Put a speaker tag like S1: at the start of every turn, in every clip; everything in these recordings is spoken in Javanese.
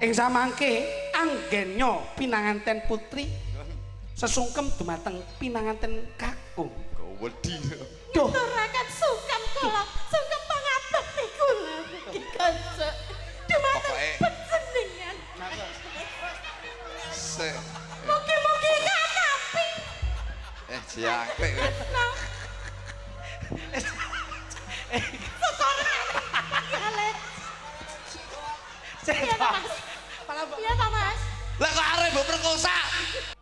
S1: Ing samangke anggenya pinanganten putri sesungkem dumateng pinanganten kakung.
S2: Wedi.
S1: Duh,
S3: Aturaken sungkem kula, sungkem pangabekti kula niki kanca. Dumateng panjenengan.
S2: Sik.
S3: Mugi-mugi katampi.
S2: Jangkrik.
S3: Syukur kali. Iya ta, Mas? Iya ta, Mas?
S2: Lah kok arep mbok perkosa?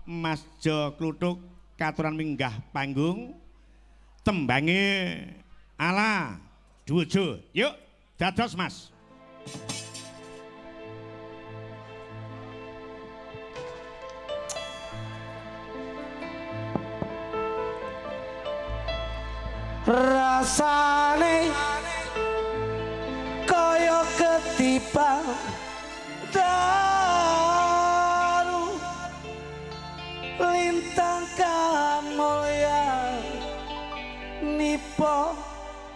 S4: Mas Jo Kluthuk katuran minggah panggung tembange ala Duojo. Yuk, dados Mas.
S1: Rasane kaya ketipan daru lintang kamulyan nipo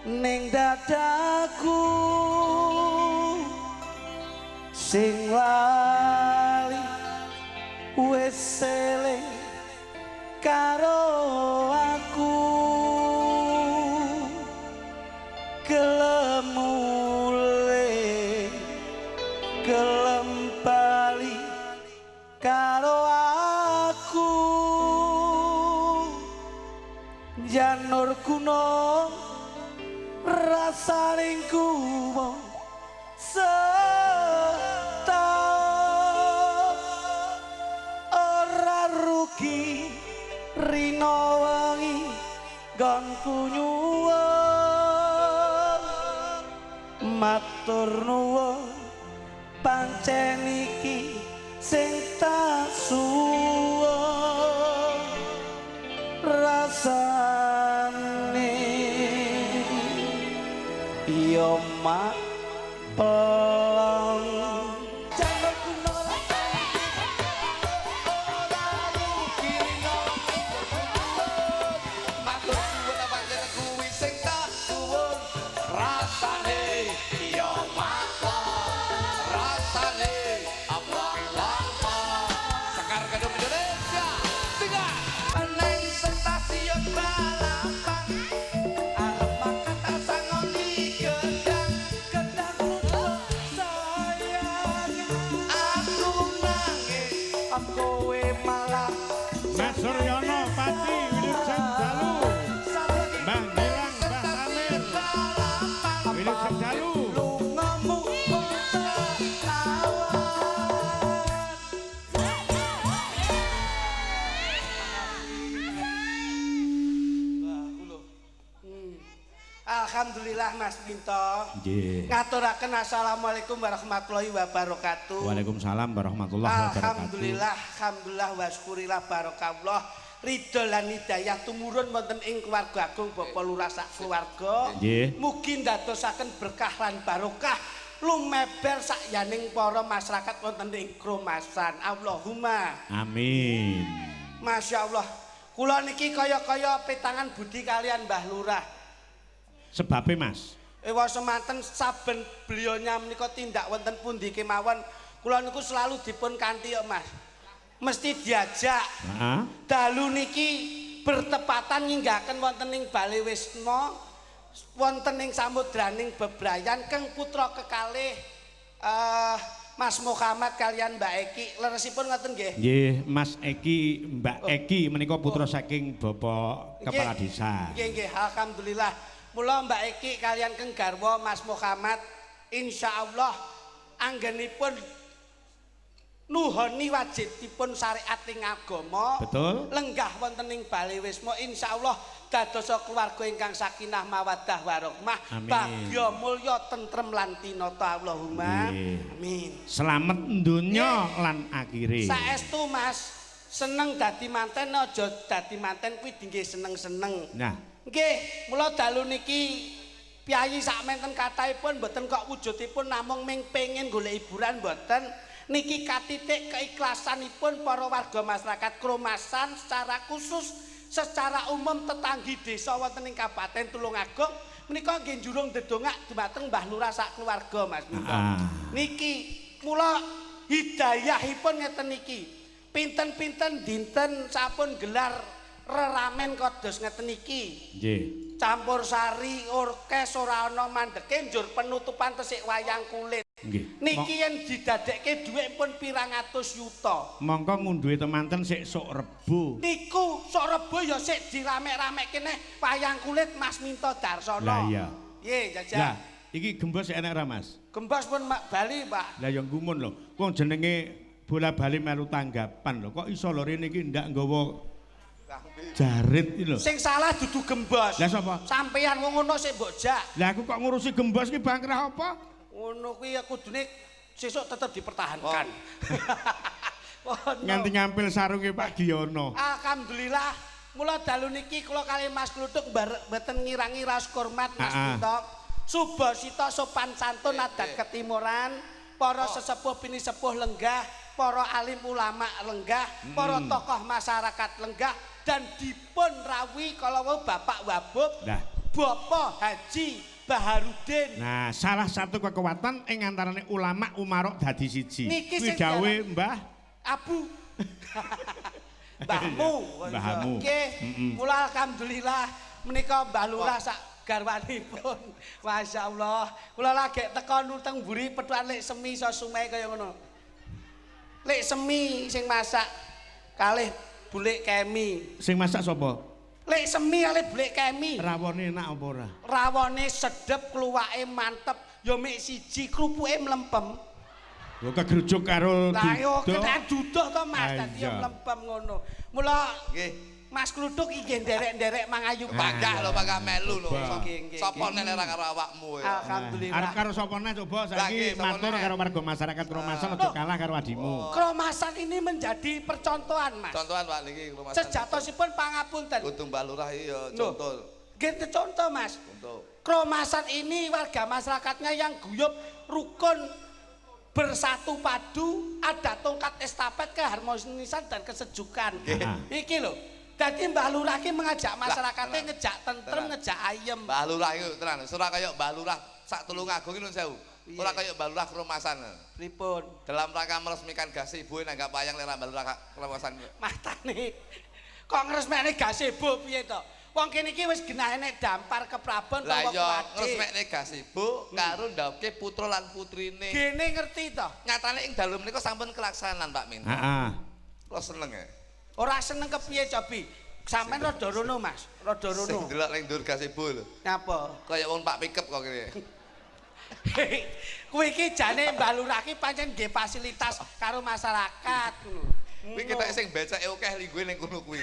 S1: ning dadaku sing lali wis eling karo aku gelem mulih gelem bali karo aku janur gunung rasaning kuwo setahun ora rugi rino wengi nggonku nyuwun matur nuwun pancen iki sing tak suwun rasane ya mak pelong.
S2: Matur suwun pancen kuwi sing tak suwun. Rasane ya maklum. Rasane apa-apa. Sekar Gedung Indonesia. Tiga. Neng stasiun balapan. Arep makan tak sangoni gedang.
S1: Gedang kluthuk sayang
S2: Aku nangis.
S1: Kowe malah
S4: Mas Suryono Pati Wilujeng Dalu. Mbah Gilang, Mbah Samir. Wilujeng Dalu.
S1: Lungamu awan. Alhamdulillah Mas Minto.
S4: Nggih.
S1: Ngaturaken assalamualaikum warahmatullahi wabarakatuh.
S4: Waalaikumsalam warahmatullahi wabarakatuh.
S1: Alhamdulillah, alhamdulillah wa syukurillah barakallah. Ridho lan hidayah tumurun wonten ing keluarga agung Bapak Lurah sak keluarga.
S4: Nggih.
S1: Mugi ndadosaken berkah lan barokah lumeber sakyaning para masyarakat wonten ing Kromasan. Allahumma.
S4: Amin.
S1: Masya Allah. Kula niki kaya-kaya petangan budi kalian Mbah Lurah.
S4: Sebabe Mas.
S1: Ewa semanten saben beliaunya menika tindak wonten pundi kemawon kula niku selalu dipun kanthi ya Mas. Mesti diajak.
S4: Heeh.
S1: Dalu niki bertepatan nyinggahaken wonten ing Bale Wisma wonten ing samudraning bebrayan keng putra kekalih Mas Muhammad kalian Mbak Eki. Leresipun ngoten nggih?
S4: Nggih, Mas Eki, Mbak Eki menika putra saking Bapak Kepala Desa.
S1: Nggih, nggih, alhamdulillah. Mula Mbak Eki kalian keng garwa Mas Muhammad insyaallah anggenipun nuhoni wajibipun syariat ing agama.
S4: Betul.
S1: Lenggah wonten ing Bale Wisma insyaallah dadosa keluarga ingkang sakinah mawaddah warahmah, bagya mulya tentrem lan tinata. Allahumma amin.
S4: Selamat donya lan akhire.
S1: Saestu Mas, seneng dadi manten aja dadi manten kuwi nggih seneng-seneng.
S4: Nah,
S1: nggih, mula dalu niki piyayi sakmenten kathahipun mboten kok wujudipun namung ming pengin golek hiburan mboten. Niki katitik keikhlasanipun para warga masyarakat Kromasan secara khusus, secara umum tetanggi desa wonten ing Kabupaten Tulungagung menika nggih njurung ndedongak dumateng Mbah Lurah sak keluarga Mas Minto. Niki mula hidayahipun ngeten iki. Pinten-pinten dinten sampun gelar reramen kados ngeten iki.
S4: Nggih.
S1: Campur sari orkes ora ana mandeke, njur penutupan tesik wayang kulit.
S4: Nggih.
S1: Niki yen didadekke dhuwit pun pirang atus yuta.
S4: Mongko ngunduhe temanten sik sok Rebo.
S1: Niku sok Rebo ya sik diramek-ramekke neh wayang kulit Mas Minto Darsono.
S4: Lah iya.
S1: Piye jajal?
S4: Lah, iki gembos sik enek ora, Mas?
S1: Gembos pun mak bali, Pak.
S4: Lah ya gumun lho. Wong jenenge bola bali melu tanggapan lho. Kok iso lho rene iki ndak nggawa jarit iki lho.
S1: Sing salah dudu gembos.
S4: Lah sapa?
S1: Sampeyan wong ngono sik mbok jak.
S4: Lah aku kok ngurusi gembos ki bangkrah apa?
S1: Ngono kuwi ya kudune sesuk tetep dipertahankan. Oh, no.
S4: Nganti ngampil sarunge Pak Giyono.
S1: Alhamdulillah, mula dalu niki kula kali Mas Kluthuk mboten ngirangi raos hormat Mas Minto. Subasita sopan santun adat ketimuran, para sesepuh pinisepuh lenggah, para alim ulama lenggah, para tokoh masyarakat lenggah, dan dipun rawuhi kala wau Bapak Wabup,
S4: Lah.
S1: Bapak Haji Baharudin.
S4: Nah, salah satu kekuatan ing antarane ulama umarok dadi siji.
S1: Niki
S4: Kuwi
S1: sing
S4: dawuhe Mbah
S1: Abu. Mbahmu.
S4: Mbahmu.
S1: Nggih. Mula alhamdulillah menika Mbah Lurah sak garwanipun. Masya Allah. Kula lagi teko teng mburi pethukan Lek Semi iso sumeh kaya ngono. Lek Semi sing masak kalih Bulik Kemi.
S4: Sing masak sapa?
S1: Lek Semi kalih Bulik Kemi.
S4: Rawone enak apa ora?
S1: Rawone sedep, kluwake mantep, ya mek siji krupuke mlempem.
S4: Lho kegrujuk karo
S1: Lah yo
S4: duduh.
S1: kena duduh to, Mas, dadi yo
S4: Iya.
S1: mlempem ngono. Mula
S2: Nggih.
S1: Mas Kluthuk iki nderek-nderek mangayu.
S2: Panggah lho, panggah melu lho.
S1: Nggih, nggih,
S2: Sapa
S1: nggih.
S2: nek ora karo awakmu ya.
S1: Alhamdulillah.
S4: Arep karo sapa neh coba
S2: Lah,
S4: saiki
S2: nggih, sapa
S4: matur
S2: neh?
S4: karo warga masyarakat Kromasan aja kalah karo adimu.
S1: Kromasan ini menjadi percontohan, Mas.
S2: Contohan, Pak, niki Kromasan.
S1: Sejatosipun pangapunten.
S2: Kudu Mbah Lurah iki ya
S1: Loh.
S2: contoh.
S1: Nggih contoh, Mas.
S2: Contoh.
S1: Kromasan ini warga masyarakatnya yang guyub, rukun, bersatu padu, ada tongkat estafet keharmonisan dan kesejukan. Iki lho. Dadi Mbah Lurah ki mengajak masyarakatnya
S2: tenan.
S1: ngejak tentrem,
S2: Tenan.
S1: ngejak ayem.
S2: Mbah Lurah iku tenan, ora kaya Mbah Lurah sak Tulungagung iki nuwun sewu.
S1: Piye?
S2: Ora kaya Mbah Lurah Kromasan.
S1: Pripun?
S2: Dalam rangka meresmikan gazebo nanggap wayang lek Mbah Lurah Kromasan.
S1: Matane kok ngresmekne gazebo piye to? Wong kene iki wis genah enek dampar keprabon
S2: Lah
S1: utawa
S2: iya
S1: kuwade.
S2: ngresmekne gazebo karo ndhawuhke putra lan putrine.
S1: Gene ngerti to?
S2: Nyatane ing dalu menika sampun kelaksanan, Pak Min.
S4: Heeh.
S2: Kula seneng ya.
S1: Ora seneng kepiye cobi? Sampeyan rada rono, Mas. Rada
S2: Sing
S1: rono.
S2: delok ning dhuwur gazebo lho.
S1: Nyapa?
S2: Kaya wong Pak Pikep kok kene.
S1: Kuwi iki jane Mbah Lurah ki pancen nggih fasilitas karo masyarakat ngono.
S2: Kuwi ketok sing beceke akeh lingguhe ning kono kuwi.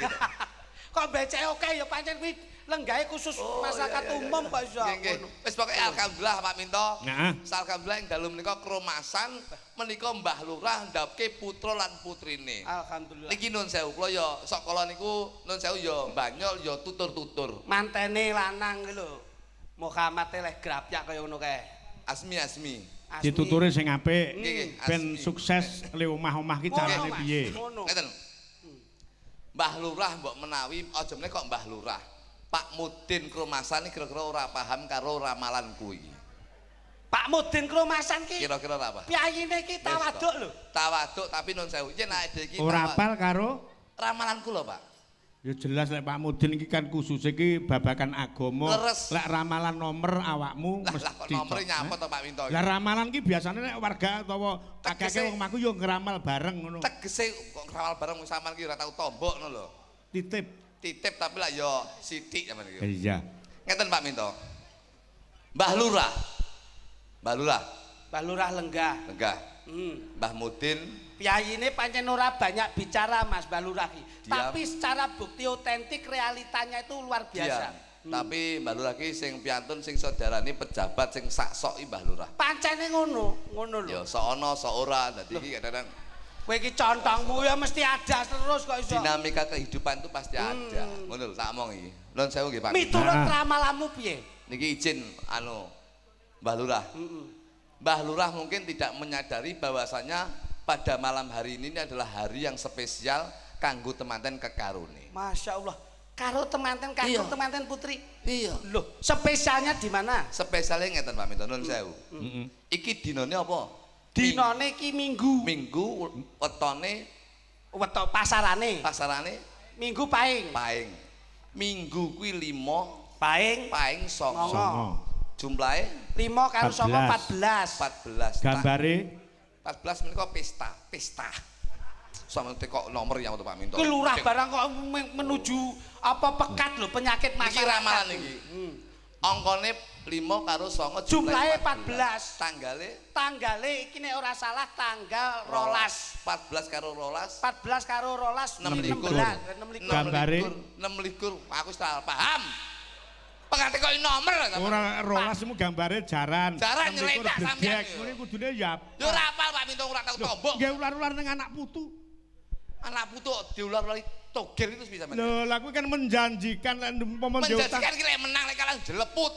S1: Kok beceke akeh ya pancen kuwi lenggahe khusus masyarakat
S2: iya, iya,
S1: umum
S2: iya.
S1: kok iso.
S2: Nggih, nggih.
S1: Ngono.
S2: Wis pokoke alhamdulillah, Pak Minto.
S4: Heeh.
S2: Alhamdulillah ing dalu menika Kromasan menika Mbah Lurah ndhawuhke putra lan putrine.
S1: Alhamdulillah.
S2: Niki nun sewu kula ya sok kala niku nun sewu ya banyol ya tutur-tutur.
S1: Mantene lanang ki lho. Muhammad leh grapyak kaya ngono kae.
S2: Asmi asmi.
S1: Asmi.
S4: Dituturi sing apik.
S2: Nggih, nggih,
S4: Ben
S2: asmi.
S4: sukses le omah-omah ki
S1: Ngono,
S4: carane
S1: Mas.
S4: piye?
S1: Ngono.
S2: Ngeten. Mbah Lurah mbok menawi aja meneh kok Mbah Lurah. Pak Mudin Kromasan iki kira-kira ora paham karo ramalan kuwi.
S1: Pak Mudin Kromasan ki
S2: Kira-kira ora paham.
S1: piyayine ki tawaduk lho.
S2: Tawaduk tapi nun sewu yen awake dhewe iki
S4: Ora
S2: tawa-
S4: apal karo
S2: ramalanku lho, Pak.
S4: Ya jelas lek Pak Mudin iki kan khusus iki babakan agama.
S2: Leres.
S4: Lek ramalan nomor awakmu
S2: Lah lah kok nomere nyapa to, Pak Minto?
S4: Lah ramalan ki biasane nek warga utawa akeh
S2: Tegese-
S4: wong maku yo ngramal bareng ngono.
S2: Tegese kok ngramal bareng wong sampean ki ora tau tombok ngono lho.
S4: Titip.
S2: Titip tapi lah yo sithik sampean iki.
S4: Iya.
S2: Ngeten Pak Minto. Mbah Lurah. Mbah Lurah,
S1: Mbah Lurah lenggah.
S2: lenggah. Mbah Mudin
S1: Piyayine pancen ora banyak bicara, Mas, Mbah Lurah ki.
S2: Diam.
S1: Tapi secara bukti otentik realitanya itu luar biasa.
S2: diam. Tapi Mbah Lurah ki sing piantun sing saudarane pejabat sing sak sok i Mbah Lurah.
S1: Pancene ngono, ngono lho.
S2: Ya sok ana sok ora dadi iki kadang-kadang
S1: Kowe iki contongmu ya mesti ada terus kok iso.
S2: dinamika kehidupan itu pasti ada. Ngono lho tak omong iki. Nuwun sewu nggih, Pak.
S1: Miturut
S4: Ah.
S1: ramalanmu piye?
S2: Niki izin anu Mbah Lurah. Mbah Lurah mungkin tidak menyadari bahwasanya pada malam hari ini adalah hari yang spesial kanggo temanten kekarone.
S1: Masya Allah. Karo temanten kakung
S2: Iya.
S1: temanten putri.
S2: Iya.
S1: Loh, spesialnya di mana?
S2: Spesialnya ngeten, Pak Minto, nuwun sewu.
S4: Heeh.
S2: Iki dinane apa?
S1: Dinane iki Minggu.
S2: Minggu wetone
S1: Wetok pasarane.
S2: Pasarane
S1: Minggu Paing.
S2: Paing. Minggu kuwi 5,
S1: Paing
S2: Paing 9.
S1: Songo.
S2: Jumlahe
S1: 5 karo 9 14.
S2: 14.
S4: Gambare
S2: 14 menika pesta, pesta. Sampe tekok nomor yang untuk Pak Minto.
S1: Kuwi lurah barang kok menuju apa pekat lho penyakit
S2: Iki
S1: masyarakat.
S2: ramalan iki. Angkane 5 karo 9
S1: Jumlahe 14.
S2: Tanggale
S1: Tanggale iki nek ora salah tanggal 12.
S2: 14 karo 12.
S1: 14 karo 12
S2: 26.
S1: 16.
S4: Gambare?
S2: 26. Aku wis salah paham. Pengate kok nomor.
S4: Ora 12 mu gambare jaran.
S2: Jaran
S4: 26
S2: nyeledak sampean.
S4: bledek. Ngene kudune ya.
S2: Yo ora hafal Pak Minto ora tau tombok.
S4: Nggih ular-ular ning anak putu.
S2: Anak putu diular-ulari toger itu bisa men.
S4: Lho, lah kuwi kan menjanjikan lek umpama ndek utang.
S2: Menjanjikan ki lek menang lek kalah jeleput.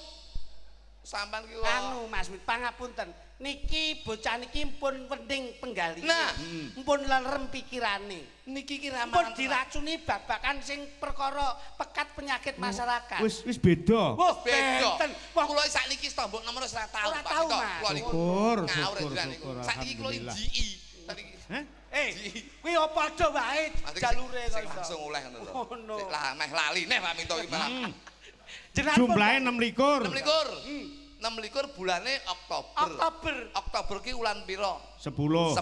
S2: Sampean ki
S1: Anu Mas Mit pangapunten. Niki bocah niki pun wening penggali.
S2: Nah.
S1: Pun lerem pikirane.
S2: Niki ki ramalan.
S1: Pun diracuni babakan sing perkara pekat penyakit masyarakat.
S4: Wis wis beda.
S1: Wah,
S2: beda.
S1: benten. Wah,
S2: Kula sakniki tombok nomor wis ora tau
S1: Ora
S2: Pak
S1: tau,
S2: Minto.
S1: Mas.
S2: Kula niku
S4: Syukur,
S2: ngawur
S4: syukur,
S2: jenengan niku.
S4: syukur,
S2: Sakniki kula
S4: alhamdulillah.
S2: GI. Sakniki
S4: Hah?
S1: Eh, kuwi apa padha wae jalure kok
S2: sing
S1: iso.
S2: langsung oleh ngono to.
S1: Ngono.
S2: Sing lah meh lali neh Pak Minto iki malah.
S1: Jenengan pun-
S4: Jumlahe 26.
S2: 26. 26 bulane Oktober.
S1: Oktober.
S2: Oktober ki wulan pira?
S4: 10.
S2: 10.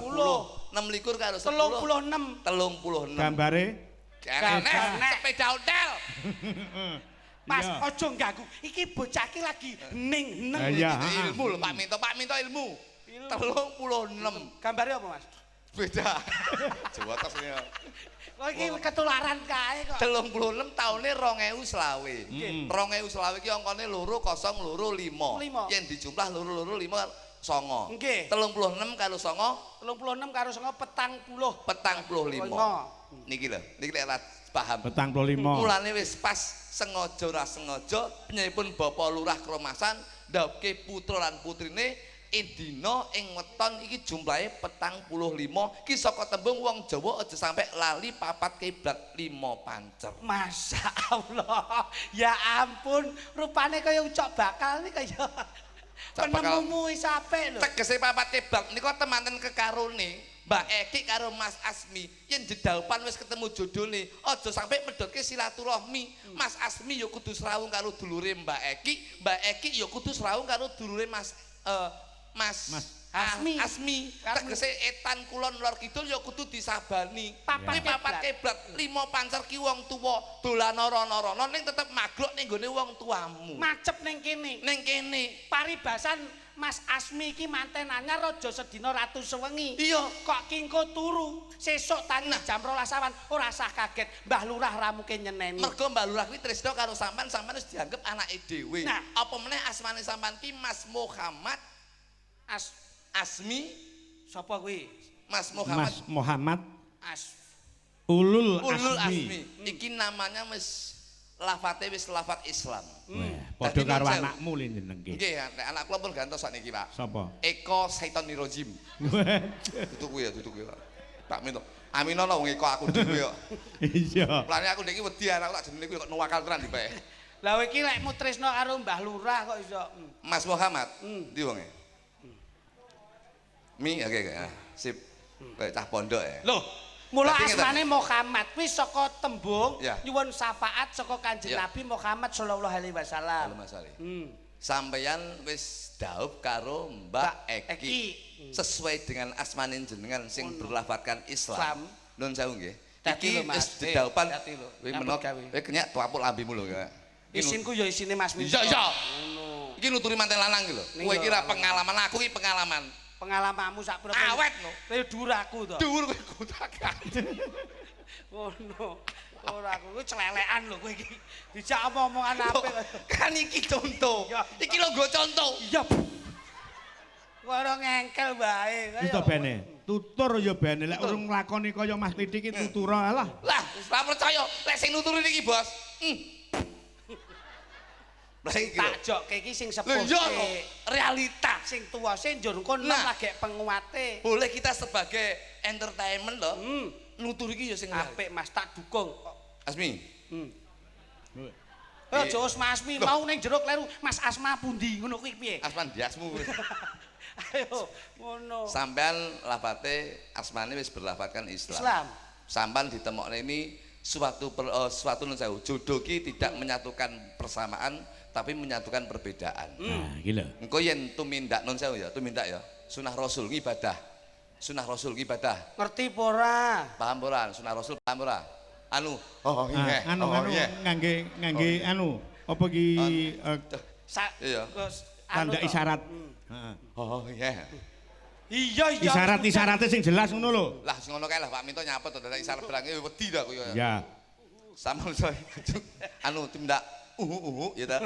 S2: 26 karo 10.
S1: 36.
S2: 36.
S4: Gambare
S2: Enek sepeda ontel.
S1: Mas,
S4: Iya.
S1: aja ganggu. Iki bocah iki lagi ning-neng.
S4: Lah iya.
S2: Ilmu lho Pak Minto, Pak Minto ilmu. 36.
S1: Gambare apa, Mas?
S2: Beda. Jawa tos ya.
S1: Kok iki ketularan kae kok.
S2: 36 taune 2025. 2025 iki angkane 2025.
S1: Lima.
S2: Yen dijumlah 2 2 5 9.
S1: Nggih.
S2: 36 karo 9
S1: 36 karo 9 40.
S2: 45.
S1: Lima.
S2: Niki lho, niki lek ora paham.
S4: 45.
S2: Mulane wis pas sengaja ora sengaja penyipun Bapak Lurah Kromasan ndhawuhke putra lan putrine ing dina ing weton iki jumlahe 45 ki saka tembung wong Jawa aja sampe lali papat kiblat 5 pancer.
S1: Masya Allah. Ya ampun, rupane kaya ucok bakal ini kaya
S2: Ucok bakal.
S1: penemumu wis apik lho.
S2: Tegese papat kiblat nika temanten kekarone Mbak Eki karo Mas Asmi yen jedaupan wis ketemu jodone aja sampe medhotke silaturahmi. Mas Asmi ya kudu srawung karo dulure Mbak Eki, Mbak Eki ya kudu srawung karo dulure Mas Mas
S4: Mas
S1: Asmi.
S2: Asmi. Tegese etan kulon lor kidul ya kudu disabani.
S1: Papat
S2: Kuwi papat kiblat 5 pancer ki wong tuwa dolan rono-rono ning tetep maglok ning gone wong tuamu.
S1: Macep ning kene.
S2: Ning kene.
S1: Paribasan Mas Asmi iki manten anyar raja sedina ratu sewengi.
S2: Iya.
S1: Kok kingko turu sesuk tangi jam 12 awan ora sah kaget Mbah Lurah ramuke nyeneni.
S2: Mergo Mbah Lurah kuwi tresna karo sampean, sampean wis dianggep anake dhewe.
S1: Nah.
S2: Apa meneh asmane sampean ki Mas Muhammad Asmi,
S1: Sapa kuwi?
S2: Mas Muhammad
S4: Mas Muhammad
S1: As
S4: Ulul,
S2: Ulul
S4: Asmi.
S2: Asmi. Iki namanya wis lafate wis lafat Islam.
S4: Wah, padha
S2: Dadi
S4: karo
S2: nun sewu.
S4: anakmu le jenengke.
S2: Nggih, nek anak kula pun gantos sakniki, Pak.
S4: Sapa?
S2: Eko Saiton Nirojim. Duduk kuwi ya, duduk kuwi. Pak. Tak minta. Aminono wong Eko aku dhewe kok.
S4: Iya.
S2: Mulane aku ndek iki wedi anakku tak jenenge kuwi kok nuwakal tenan dipek.
S1: Lah kowe iki lek mutresno karo Mbah Lurah kok iso.
S2: Mas Muhammad, ndi wonge? Mi, oke, oke. Ah, sip. Kayak cah pondok ya.
S1: Loh, mula
S2: Dadi ngeten.
S1: asmane Muhammad kuwi saka tembung
S2: Ya.
S1: nyuwun syafaat saka Kanjeng
S2: Ya.
S1: Nabi Muhammad sallallahu alaihi wasallam.
S2: Halo Mas Ali. Sampeyan wis daup karo Mbak
S1: Mbak
S2: Eki.
S1: Eki.
S2: Sesuai dengan asmane jenengan sing berlafatkan Islam.
S1: Islam.
S2: Nun sewu nggih.
S1: Dadi
S2: Iki
S1: lho, Mas.
S2: wis dedaupan.
S1: Dadi lho.
S2: Kowe
S1: Nyambut
S2: menot,
S1: gawe.
S2: kowe kenyak tuapuk lambimu lho. Iki
S1: Isinku ya isine Mas Minto.
S2: Iya, iya.
S1: Ngono.
S2: Iki nuturi manten lanang iki lho.
S1: Ning
S2: Kowe iki
S1: yo.
S2: ra pengalaman, aku iki pengalaman.
S1: Pengalamanmu sak pira?
S2: Awet no.
S1: Kowe dhuwur aku to.
S2: Dhuwur kowe kotak.
S1: Ngono. Ora aku kuwi celelekan lho kowe iki. Dijak omong-omongan apik.
S2: Kan iki contoh.
S1: Iya.
S2: Iki lho nggo contoh.
S1: Iya. Kowe ora ngengkel wae.
S4: Wis to bene. Tutur ya bene lek urung nglakoni kaya Mas Titik iki tutura lah.
S2: Lah, wis ora percaya lek sing nuturi niki, Bos. Lah iki lho.
S1: Tak jokke iki sing
S2: Lho
S1: sepuh.
S2: iya kok, realita.
S1: Sing tuwa sing njur engko
S2: Nah.
S1: lagi penguate.
S2: Boleh kita sebagai entertainment lho. Nuturi iki ya sing
S1: Apik Mas tak dukung.
S2: Asmi.
S1: Eh aja wis Mas Asmi mau ning jero kleru Mas Asma pundi ngono kuwi piye?
S2: Asman diasmu.
S1: Ayo ngono.
S2: Sampean lafate asmane wis berlafatkan Islam.
S1: Islam.
S2: Sampean ditemokne ini suatu suatu nun sewu, jodoh ki tidak menyatukan persamaan tapi menyatukan perbedaan.
S4: Nah, iki lho.
S2: Engko yen tumindak nun sewu ya, tumindak ya. Sunah Rasul ngibadah. Sunah Rasul ngibadah.
S1: Ngerti apa ora?
S2: Paham ora? Sunah Rasul paham ora? Anu, oh iya.
S4: Ah, anu
S2: oh
S4: anu
S2: iya.
S4: ngangge ngangge anu apa ki
S1: Sa
S2: Iya.
S1: Gus, anu
S4: tanda
S1: to.
S4: isyarat. Heeh.
S2: Oh iya.
S1: Iya iya.
S4: Isyarat-isyaratnya sing jelas ngono lho.
S2: Lah sing ngono kae lah Pak Minto nyapa to dadak isyarat barang wedi dah aku ya.
S4: Ya.
S2: Sama anu tumindak uhu-uhu ya ta.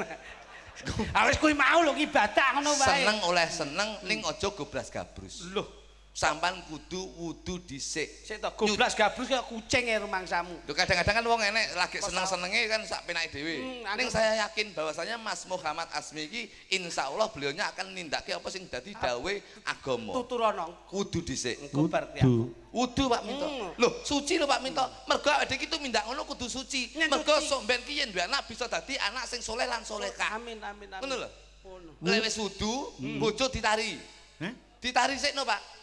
S1: Ah wis kuwi mau lho ibadah ngono wae.
S2: Seneng oleh seneng ning aja goblas gabrus.
S1: Loh,
S2: Sampan kudu wudu dhisik.
S1: sik to goblas gabrus kaya kucing e rumangsamu.
S2: Lho kadang-kadang kan wong enek lagi seneng-senenge kan sak penake dhewe. Ning saya yakin bahwasanya Mas Muhammad Asmi iki insyaallah beliaunya akan nindakake apa sing dadi dawuhe agama.
S1: Tuturono.
S2: Wudu dhisik.
S1: Engko bar kuwi.
S4: Wudu.
S2: Wudu Pak Minto. Loh, suci lho Pak Minto. Mergo awake dhewe iki tumindak ngono kudu suci.
S1: Nyen
S2: Mergo
S1: suci.
S2: sok ben ki yen duwe anak bisa dadi anak sing soleh lan solehah.
S1: Amin amin amin.
S2: Ngono lho.
S1: Ngono.
S2: Lek wis wudu, bojo ditari.
S4: Hah?
S2: Ditari sikno, Pak.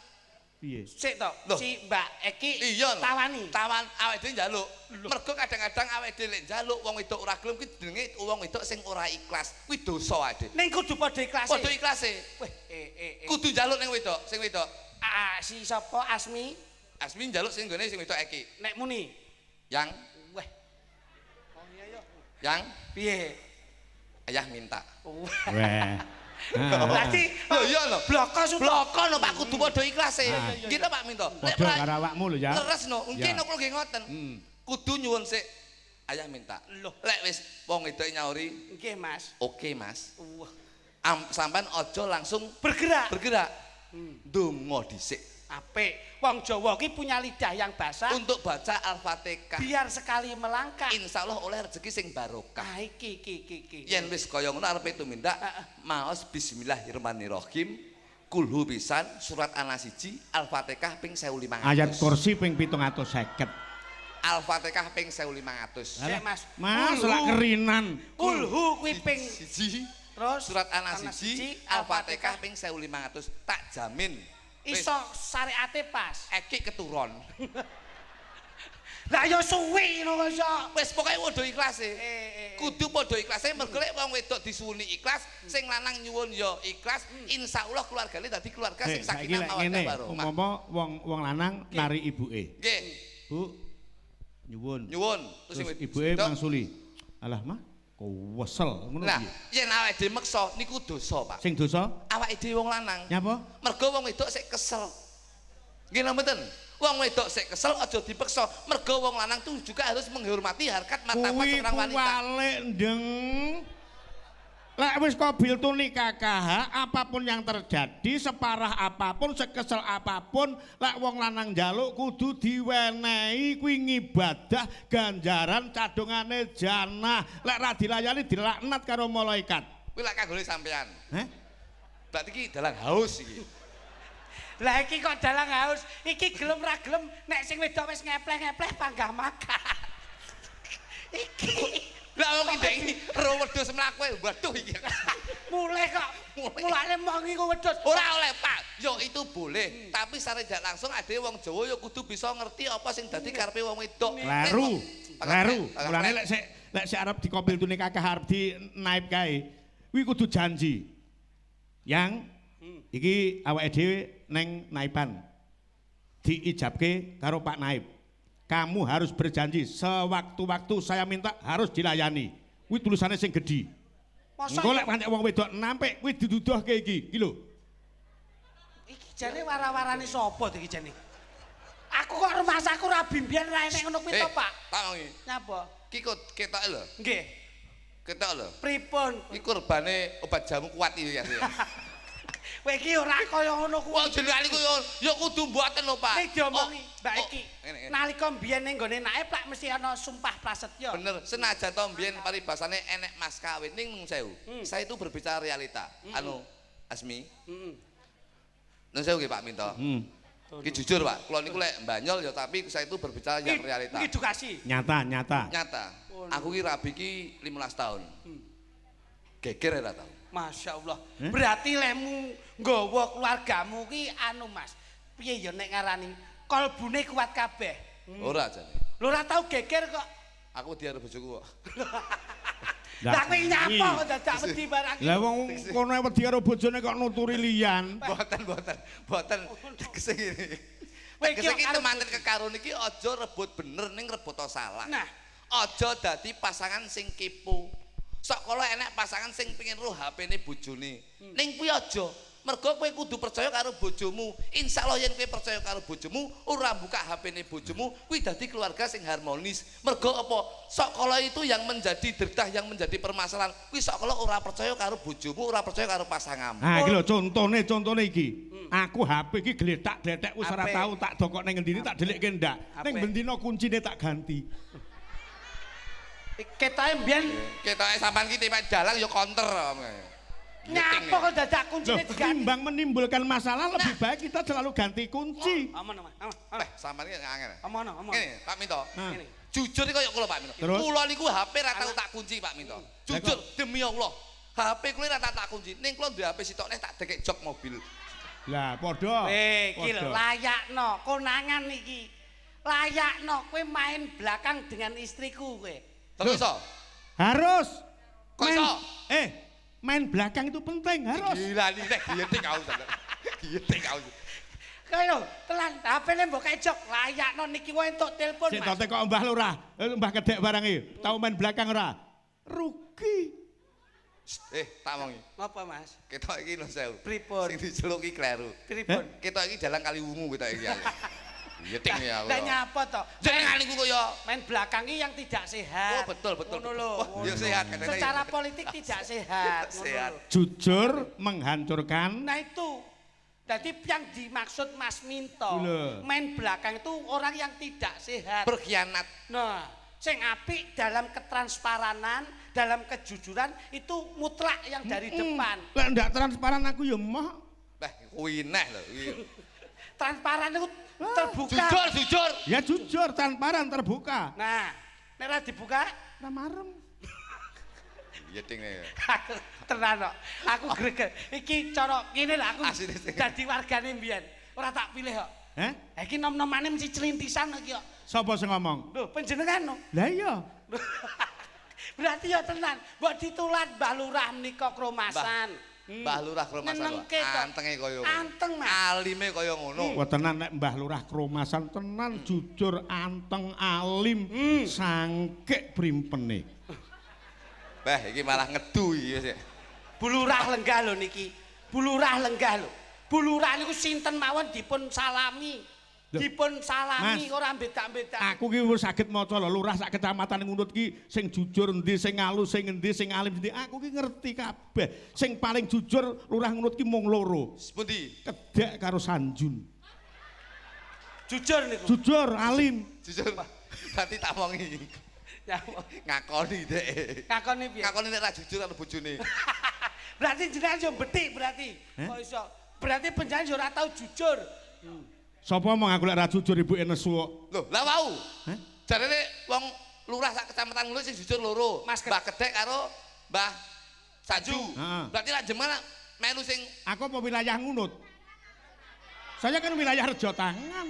S4: Piye?
S1: Sik to,
S2: Loh.
S1: si Mbak Eki
S2: Iya lho.
S1: tawani.
S2: Tawan awake dhewe njaluk. Mergo kadang-kadang awake dhewe lek njaluk wong wedok ora gelem kuwi jenenge wong wedok sing ora ikhlas. Kuwi dosa awake dhewe.
S1: Ning kudu padha ikhlas.
S2: Padha ikhlase.
S1: Weh,
S2: Kudu njaluk ning wedok, sing wedok.
S1: Ah, si sapa Asmi
S2: Asmi njaluk sing nggone sing wedok Eki.
S1: nek muni.
S2: Yang
S1: Weh,
S2: yang
S1: piye?
S2: ayah minta.
S4: Weh. Ah.
S1: Berarti
S2: Lho iya lho.
S1: bloko suto.
S2: Bloko lho Pak kudu padha ikhlase.
S4: Ah.
S2: Nggih to Pak Minto. Lek
S4: Padha karo awakmu lho ya.
S2: Leres no, nggih
S4: Ya.
S2: no kula nggih ngoten. Kudu nyuwun sik ayah minta.
S1: Loh.
S2: Lek wis wong wedok nyauri,
S1: Nggih, Mas.
S2: oke Mas.
S1: Wah,
S2: Sampean aja langsung
S1: bergerak.
S2: bergerak. Ndonga dhisik
S1: Apik. Wong Jawa ki punya lidah yang basah
S2: untuk baca Al-Fatihah.
S1: biar sekali melangkah.
S2: Insyaallah oleh rezeki sing barokah.
S1: Ah iki iki iki iki.
S2: Yen wis kaya ngono arepe tumindak maos bismillahirrahmanirrahim. Kulhu pisan surat An-Nas 1 Al-Fatihah ping 1500.
S4: Ayat kursi ping 750.
S2: Al-Fatihah ping 1500.
S1: Sik, Mas.
S4: Mas
S1: Kulhu.
S4: lak kerinan.
S1: Kulhu kuwi ping
S2: Siji
S1: terus
S2: surat An-Nas 1 Al-Fatihah ping 1500 tak jamin. Wis,
S1: iso syariate pas.
S2: Eki keturun.
S1: Lah ya suwi ngono kok iso.
S2: Wis pokoke padha ikhlase.
S1: Eh.
S2: Kudu padha ikhlase mergo lek wong wedok disuwuni ikhlas, sing lanang nyuwun ya ikhlas, insyaallah keluargane dadi keluarga
S4: Eh,
S2: sing
S4: saiki
S2: sakinah
S4: lek
S2: mawaddah
S4: ngene,
S2: warahmah.
S4: umpama wong wong lanang nari ibuke.
S2: Nggih,
S4: Bu, nyuwun.
S2: nyuwun. Terus sing
S4: Terus
S2: wedok
S4: ibuke mangsuli. Alah mah, kowesel ngono
S2: Nah,
S4: piye?
S2: yen awake dhewe meksa niku dosa, Pak.
S4: Sing dosa
S2: Awake dhewe wong lanang.
S4: nyapa?
S2: Mergo wong wedok sik kesel. Nggih napa mboten? Wong wedok sik kesel aja dipeksa. Mergo wong lanang tuh juga harus menghormati harkat martabat
S4: Kuwi
S2: seorang wanita.
S4: kuwalik ndeng. Lek wis qabil tu nikah, apapun yang terjadi, separah apapun, sekesel apapun, lek wong lanang njaluk kudu diwenehi kuwi ngibadah ganjaran cadongane janah. Lek ra dilayani dilaknat karo malaikat.
S2: Kuwi lak kanggone sampean.
S4: Heh?
S2: Berarti iki dalang haus iki.
S1: Lah iki kok dalang haus, iki gelem ra gelem nek sing wedok wis ngepleh-ngepleh panggah makan. Iki
S2: Lah wong iki iki ro wedhus mlaku ae, waduh iki.
S1: mulai kok mulane mong iku wedhus.
S2: Ora oleh, Pak. Yo itu boleh, tapi secara tidak langsung ade wong Jawa yo kudu bisa ngerti apa sing dadi karepe wong wedok.
S4: Kleru. Kleru. Mulane lek sik arep dikobil tune kakah arep dinaib kae. Kuwi kudu janji. Yang iki awake dhewe neng naiban. Diijabke karo Pak Naib. Kamu harus berjanji sewaktu-waktu saya minta harus dilayani. Kuwi tulisannya sing gedhi.
S1: Masa
S4: Engko lek pancen wong wedok nampik kuwi diduduhke iki. Iki lho.
S1: Iki jane wara-warane sapa to iki jane? Aku kok rumasaku ra bimbian ra enek ngono kuwi to, Pak.
S2: Tak omongi.
S1: Nyapa?
S2: Ki kok ketoke lho.
S1: Nggih.
S2: Ketok lho.
S1: Pripun?
S2: Iki korbane obat jamu kuat iki ya.
S1: Kowe iki ora kaya ngono kuwi.
S2: Wong jenengan iku yo kudu mboten lho, Pak.
S1: Nek diomongi Mbak
S2: oh,
S1: Iki.
S2: ngene, ngene.
S1: Nalika mbiyen ning nggone naib lak mesti ana sumpah prasetya.
S2: Bener, senajan to mbiyen paribasane enek mas kawin ning nun sewu. Saya itu berbicara realita. Anu Asmi.
S1: Heeh.
S2: Nun sewu nggih Pak Minto. Ki jujur Pak, kula niku lek mbanyol ya tapi saya itu berbicara yang realita.
S1: Iki edukasi.
S4: Nyata, nyata.
S2: Nyata. Aku ki rabi ki 15 tahun. Geger ora tau.
S1: Masya Allah. Berarti lemu Nggawa keluargamu ki anu Mas. Piye ya nek ngarani? Kolbune kuat kabeh.
S2: Ora jane.
S1: Lho ora tau geger kok.
S2: Aku wedi karo bojoku kok.
S1: Lah kowe nyapa kok dadak wedi barang iki?
S4: Lah wong kono wedi karo bojone kok nuturi liyan.
S2: Mboten, mboten, mboten. Tegese ngene.
S1: Kowe iki
S2: Tegese iki
S1: karo
S2: temanten kekarone iki aja rebut bener ning rebut salah.
S1: Nah.
S2: Aja dadi pasangan sing kepo. Sok kala enek pasangan sing pengin roh HP-ne bojone. Ning kuwi aja. Mergo kowe kudu percaya karo bojomu. Insyaallah yen kowe percaya karo bojomu, ora buka HP-ne bojomu, kuwi dadi keluarga sing harmonis. Mergo apa? Sok kala itu yang menjadi derdah, yang menjadi permasalahan. Kuwi sok kala ora percaya karo bojomu, ora percaya karo pasanganmu.
S4: Nah, iki lho contone, contone iki. Aku HP iki gletak-gletek wis ora tau tak dokok ning ngendi tak delikke ndak. Ning bendina kuncine tak ganti.
S1: Ketoke mbiyen
S2: Ketoke sampean ki tipe dalang ya konter.
S1: Nyapa kok dadak kuncine diganti?
S4: Timbang menimbulkan masalah lebih baik kita selalu ganti kunci.
S1: Aman, aman, aman.
S2: Eh, sampean ki angel.
S1: Aman, aman.
S2: Ngene, Pak Minto.
S4: Ngene.
S2: Jujur iki koyo kula Pak Minto. Kula niku HP ra tau tak kunci Pak Minto. Jujur demi Allah. HP kula ra tau tak kunci. Ning kula duwe HP sitok neh tak dekek jok mobil.
S4: Lah, padha.
S1: Iki lho layakno konangan iki. Layakno kowe main belakang dengan istriku kowe.
S2: Kok iso?
S4: Harus.
S2: Kok iso?
S4: Main belakang itu penting, harus.
S2: Gila nih, nek giyeting aku sampe. Giyeting aku.
S1: Kaya telan HP-ne mbok kejok, layakno niki wae entuk telepon,
S4: Sik
S1: Mas.
S4: to kok Mbah Lurah, Mbah Kedek barang iki. Tau main belakang ora? Rugi.
S2: Tak omongi.
S1: Ngapa, Mas?
S2: Ketok iki lho sewu.
S1: Pripun?
S2: Sing diceluk iki kleru.
S1: Pripun?
S2: Ketok iki dalang Kaliwungu ketok iki. Giyeting ya aku.
S1: Lah nyapa to?
S2: Jenengan niku kaya
S1: main belakang iki yang tidak sehat.
S2: Oh, betul, betul.
S1: Ngono lho.
S2: Wah, ya sehat kadang-kadang.
S1: Secara politik tidak sehat.
S2: Sehat.
S4: Jujur menghancurkan.
S1: Nah itu. Jadi yang dimaksud Mas Minto, main belakang itu orang yang tidak sehat.
S2: Berkhianat.
S1: Nah, sing apik dalam ketransparanan, dalam kejujuran itu mutlak yang dari depan.
S4: Lah ndak transparan aku ya moh.
S2: Lah kuwi neh lho kuwi.
S1: Transparan itu terbuka.
S2: Jujur, jujur.
S4: Ya jujur, transparan terbuka.
S1: Nah, nek ora dibuka,
S4: ora marem.
S2: Yeting nih.
S1: Tenan kok. Aku greget. Iki cara ngene lho aku dadi wargane mbiyen. Ora tak pilih kok.
S4: Heh?
S1: Iki nom-nomane mesti clintisan iki kok.
S4: Sapa sing ngomong?
S1: Lho, panjenengan no.
S4: Lah iya.
S1: Berarti ya tenan, mbok ditulat Mbah Lurah menika kromasan.
S2: Mbah Lurah kromasan. Antenge kaya ngono.
S1: Anteng, Mas.
S2: Alime kaya ngono.
S4: Wah tenan nek Mbah Lurah kromasan tenan jujur anteng alim sangkek primpene.
S2: Bah, iki malah ngedu iki wis.
S1: Bu Lurah lenggah lho niki. Bu Lurah lenggah lho. Bu Lurah niku sinten mawon dipun salami. Dipun salami ora bedak-bedak.
S4: Aku ki wis saged maca lho lurah sak kecamatan Ngunut ki sing jujur endi, sing alus sing endi, sing alim endi. Aku ki ngerti kabeh. Sing paling jujur lurah Ngunut ki mung loro.
S2: Pundi?
S4: Kedek karo Sanjun.
S1: Jujur niku.
S4: Jujur, alim.
S2: Jujur, Pak. Berarti tak omongi. Ngakoni dhek.
S1: Ngakoni piye?
S2: Ngakoni nek ra jujur karo bojone.
S1: Berarti jenengan yo betik berarti. Kok iso? Berarti panjenengan yo ora tau jujur.
S4: Sapa omong aku lek ra jujur ibuke nesu kok.
S2: Lho, lah wau.
S4: Hah?
S2: Jarene wong lurah sak kecamatan Ngunut sing jujur loro.
S1: Mas
S2: Mbah Kedek karo Mbah Sanju.
S4: Heeh.
S2: Berarti lak jenengan melu sing
S4: aku apa wilayah Ngunut? Saya kan wilayah Rejo Tangan.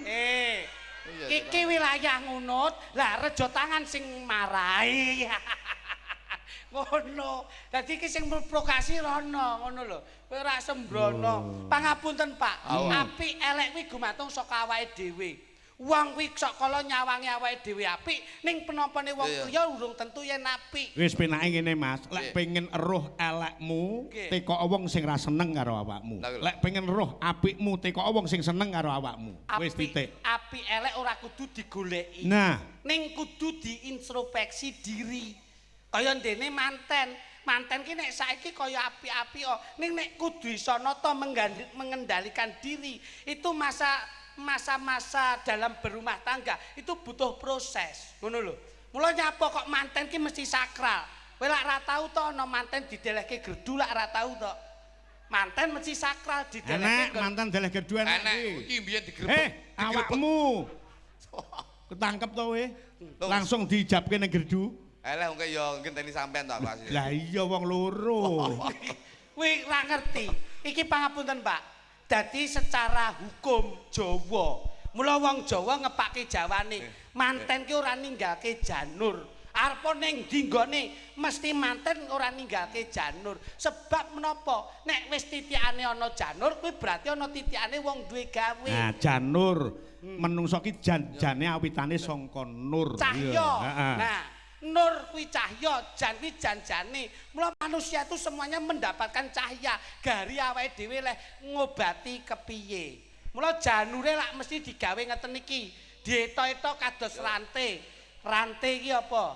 S1: Iki wilayah Ngunut, lah Rejo Tangan sing marai. Ngono. Dadi iki sing memprovokasi rono, ngono lho. Kowe ora sembrono. Pangapunten, Pak. Apik elek kuwi gumantung saka awake dhewe. Wong kuwi sok kala nyawangi awake dhewe apik, ning penampane wong liya urung tentu yen apik.
S4: Wis penake ngene, Mas. Lek pengen eruh elekmu, teko wong sing ra seneng karo awakmu. Lek pengen eruh apikmu, teko wong sing seneng karo awakmu. Wis titik.
S1: Apik elek ora kudu digoleki.
S4: Nah,
S1: ning kudu diintrospeksi diri. Kaya ndene manten. Manten ki nek saiki kaya api-api kok. Ning nek kudu iso nata mengendalikan diri. Itu masa-masa dalam berumah tangga itu butuh proses. Ngono lho. Mula nyapa kok manten ki mesti sakral. Kowe lak ra tau to ana manten didelehke gerdu lak ra tau to. Manten mesti sakral didelehke.
S4: Enek manten deleh gerdu enek.
S2: Enek iki mbiyen digrebek.
S4: Awakmu. Ketangkep to kowe. Langsung diijabke ning gerdu.
S2: Eleh wong ya ngenteni sampean to aku asline.
S4: Lah iya wong loro.
S1: Kuwi ora ngerti. Iki pangapunten, Pak. Dadi secara hukum Jawa, mula wong Jawa ngepake jawane, manten ki ora ninggalke janur. Arepa ning ndi nggone mesti manten ora ninggalke janur. Sebab menapa? Nek wis titikane ana janur kuwi berarti ana titikane wong duwe gawe.
S4: Nah, janur menungso ki jan-jane awitane sangka nur.
S1: Cahya. Nah, nur kuwi cahya, jan kuwi jan-jane. Mula manusia itu semuanya mendapatkan cahya. Gari awake dhewe leh ngobati kepiye. Mula janure lak mesti digawe ngeten iki. Dieto-eto kados rante. Rante iki apa?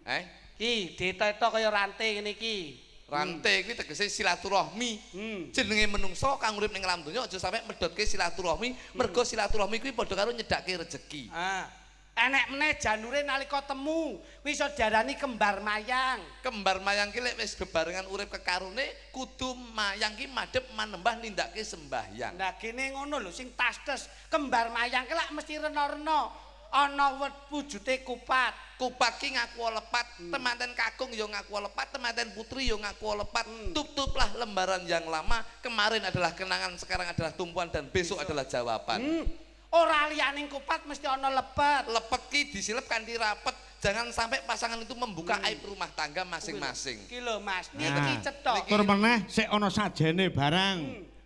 S2: Eh?
S1: Iki dieto-eto kaya rante ngene iki.
S2: Rante kuwi tegese silaturahmi. Jenenge menungso kang urip ning alam donya aja sampe medhotke silaturahmi, mergo silaturahmi kuwi padha karo nyedhake rejeki.
S1: Ah. Enek meneh janure nalika temu, kuwi iso diarani kembar mayang.
S2: Kembar mayang ki lek wis bebarengan urip kekarone kudu mayang ki madhep manembah nindakake sembahyang.
S1: Nah gene ngono lho sing tastes kembar mayang ki lak mesti rena-rena. Ana wujute kupat.
S2: Kupat ki ngaku lepat, temanten kakung ya ngaku lepat, temanten putri ya ngaku lepat. Tutuplah lembaran yang lama, kemarin adalah kenangan, sekarang adalah tumpuan dan besok adalah jawaban.
S1: Ora liyane kupat mesti ana lepet.
S2: Lepet ki disilep kanthi rapet. Jangan sampai pasangan itu membuka aib rumah tangga masing-masing.
S1: Ki lho Mas, niki cetha.
S4: Tur meneh sik ana sajene barang.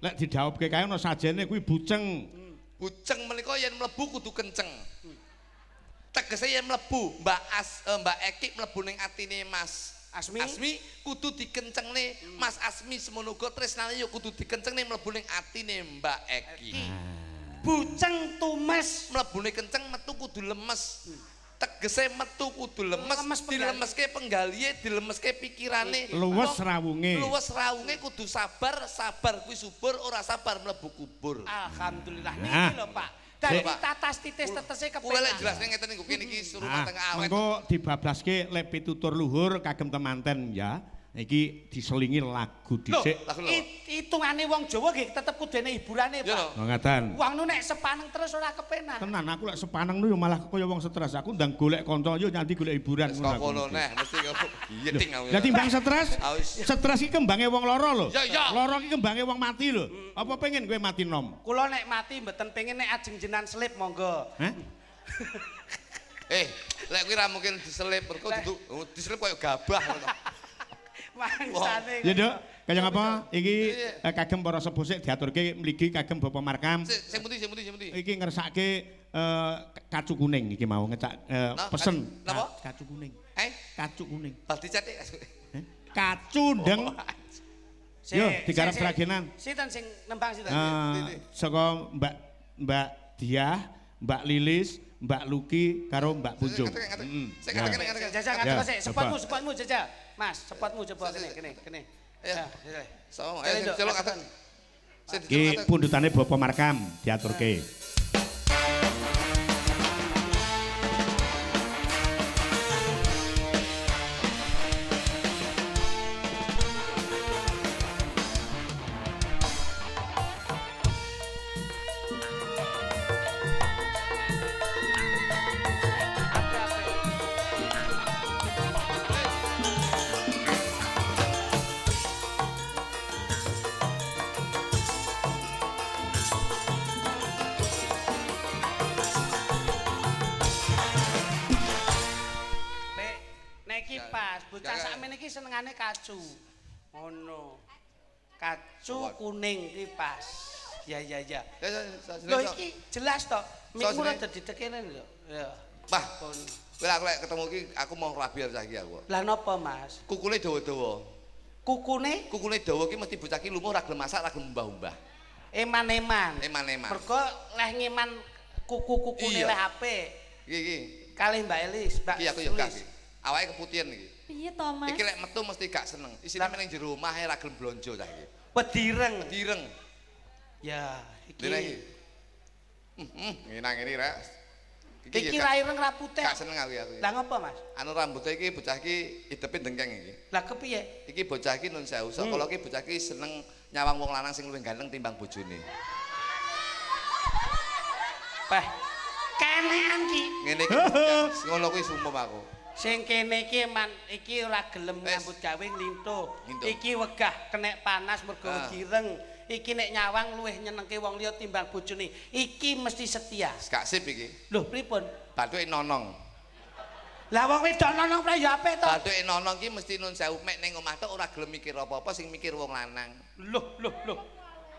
S4: Lek didhawuhke kae ana sajene kuwi buceng.
S2: Buceng menika yen mlebu kudu kenceng. Tegese yen mlebu Mbak Mbak Eki mlebu ning atine Mas Asmi kudu dikencengne. Mas Asmi semono uga tresnane ya kudu dikencengne mlebu ning atine Mbak Eki.
S1: Buceng tumes
S2: mlebune kenceng metu kudu lemes. Tegese metu kudu lemes, dilemeske penggalihe, dilemeske pikirane.
S4: Luwes rawunge.
S2: Luwes rawunge kudu sabar, sabar kuwi subur, ora sabar mlebu kubur.
S1: Alhamdulillah niki lho Pak. Dadi tatas titis tetese kepenak.
S2: Kula lek jelasne ngeten niku kene iki rumah tangga awet.
S4: Mengko dibablaske lek pitutur luhur kagem temanten ya. Iki diselingi lagu dhisik.
S1: Hitungane wong Jawa nggih tetep kudune hiburane, Pak.
S4: Ngaten.
S1: Wong nu nek sepaneng terus ora kepenak.
S4: Tenan aku lek sepaneng nu yo malah kaya wong stres. Aku ndang golek kanca yo nyanti golek hiburan
S2: ngono. Wis kono neh mesti giyeting aku.
S4: Lah timbang stres, stres iki kembange wong lara lho. Lara iki kembange wong mati lho. Apa pengen kowe mati nom?
S1: Kula nek mati mboten pengen nek ajeng jenengan selip monggo.
S4: Hah?
S2: Lek kuwi ra mungkin diselip, mergo diselip koyo gabah ngono.
S1: Mangsane.
S4: Ya, Nduk, kaya ngapa iki kagem para sepuh sik diaturke mligi kagem Bapak Markam.
S2: Sing pundi sing pundi sing pundi.
S4: Iki ngersake kacu kuning iki mau ngecak pesen.
S2: Napa?
S4: Kacu kuning.
S2: Kacu
S4: kuning.
S2: Bal dicetik.
S4: Kacu ndeng. Yo digarap sragenan.
S1: Sinten sing nembang sinten?
S4: Saka Mbak Diah, Mbak Lilis, Mbak Luki karo Mbak Punjung.
S2: Sing
S1: jajal ngadeg sik, sepotmu jajal. Mas, sepotmu coba kene kene.
S2: Ya. So, ayo celok aten.
S4: Iki pundutane Bapak Markam diaturke.
S1: Senengane kacu. Ngono. Kacu kuning iki pas. Ya ya ya. Lho iki jelas to. Mikmu rada didekene lho. Ya.
S2: Wah. Kowe aku lek ketemu iki aku mau rabi saiki aku.
S1: Lah napa, Mas?
S2: Kukune dawa-dawa.
S1: Kukune?
S2: Kukune dawa ki mesti bocah ki lumuh ra gelem masak, ra gelem umbah-umbah.
S1: Eman-eman.
S2: Eman-eman.
S1: Mergo leh ngeman kuku-kukune leh apik.
S2: Iki iki.
S1: Kalih Mbak Elis, Mbak.
S2: Iki aku yo gak. Awake keputihan iki.
S3: Piye to, Mas?
S2: Iki lek metu mesti gak seneng. Isine meneng jero omah ra gelem blonjo cah iki.
S1: Wedireng.
S2: Wedireng.
S1: Ya, iki.
S2: Ngene ngene rek.
S1: Iki ra ireng ra putih.
S2: Gak seneng aku ya.
S1: Lah ngopo, Mas?
S2: Anu rambute iki bocah iki idepe dengkeng iki.
S1: Lah kepiye?
S2: Iki bocah iki nun sewu. Saka iki bocah iki seneng nyawang wong lanang sing luwih ganteng timbang bojone.
S1: Peh. Kenean ki.
S2: Ngene iki ngono kuwi sumum aku.
S1: Sing kene iki man iki ora gelem
S2: Wis.
S1: nyambut gawe nglintuh.
S2: Nglintuh.
S1: Iki wegah kenek panas mergo
S2: Ah.
S1: gireng. Iki nek nyawang luwih nyenengke wong liya timbang bojone. Iki mesti setia.
S2: Gak sip iki.
S1: Lho, pripun?
S2: Bathuke nonong.
S1: Lah wong wedok nonong pra ya apik to.
S2: Bathuke nonong ki mesti nun sewu mek ning omah tok ora gelem mikir apa-apa sing mikir wong lanang.
S1: Loh, loh, loh.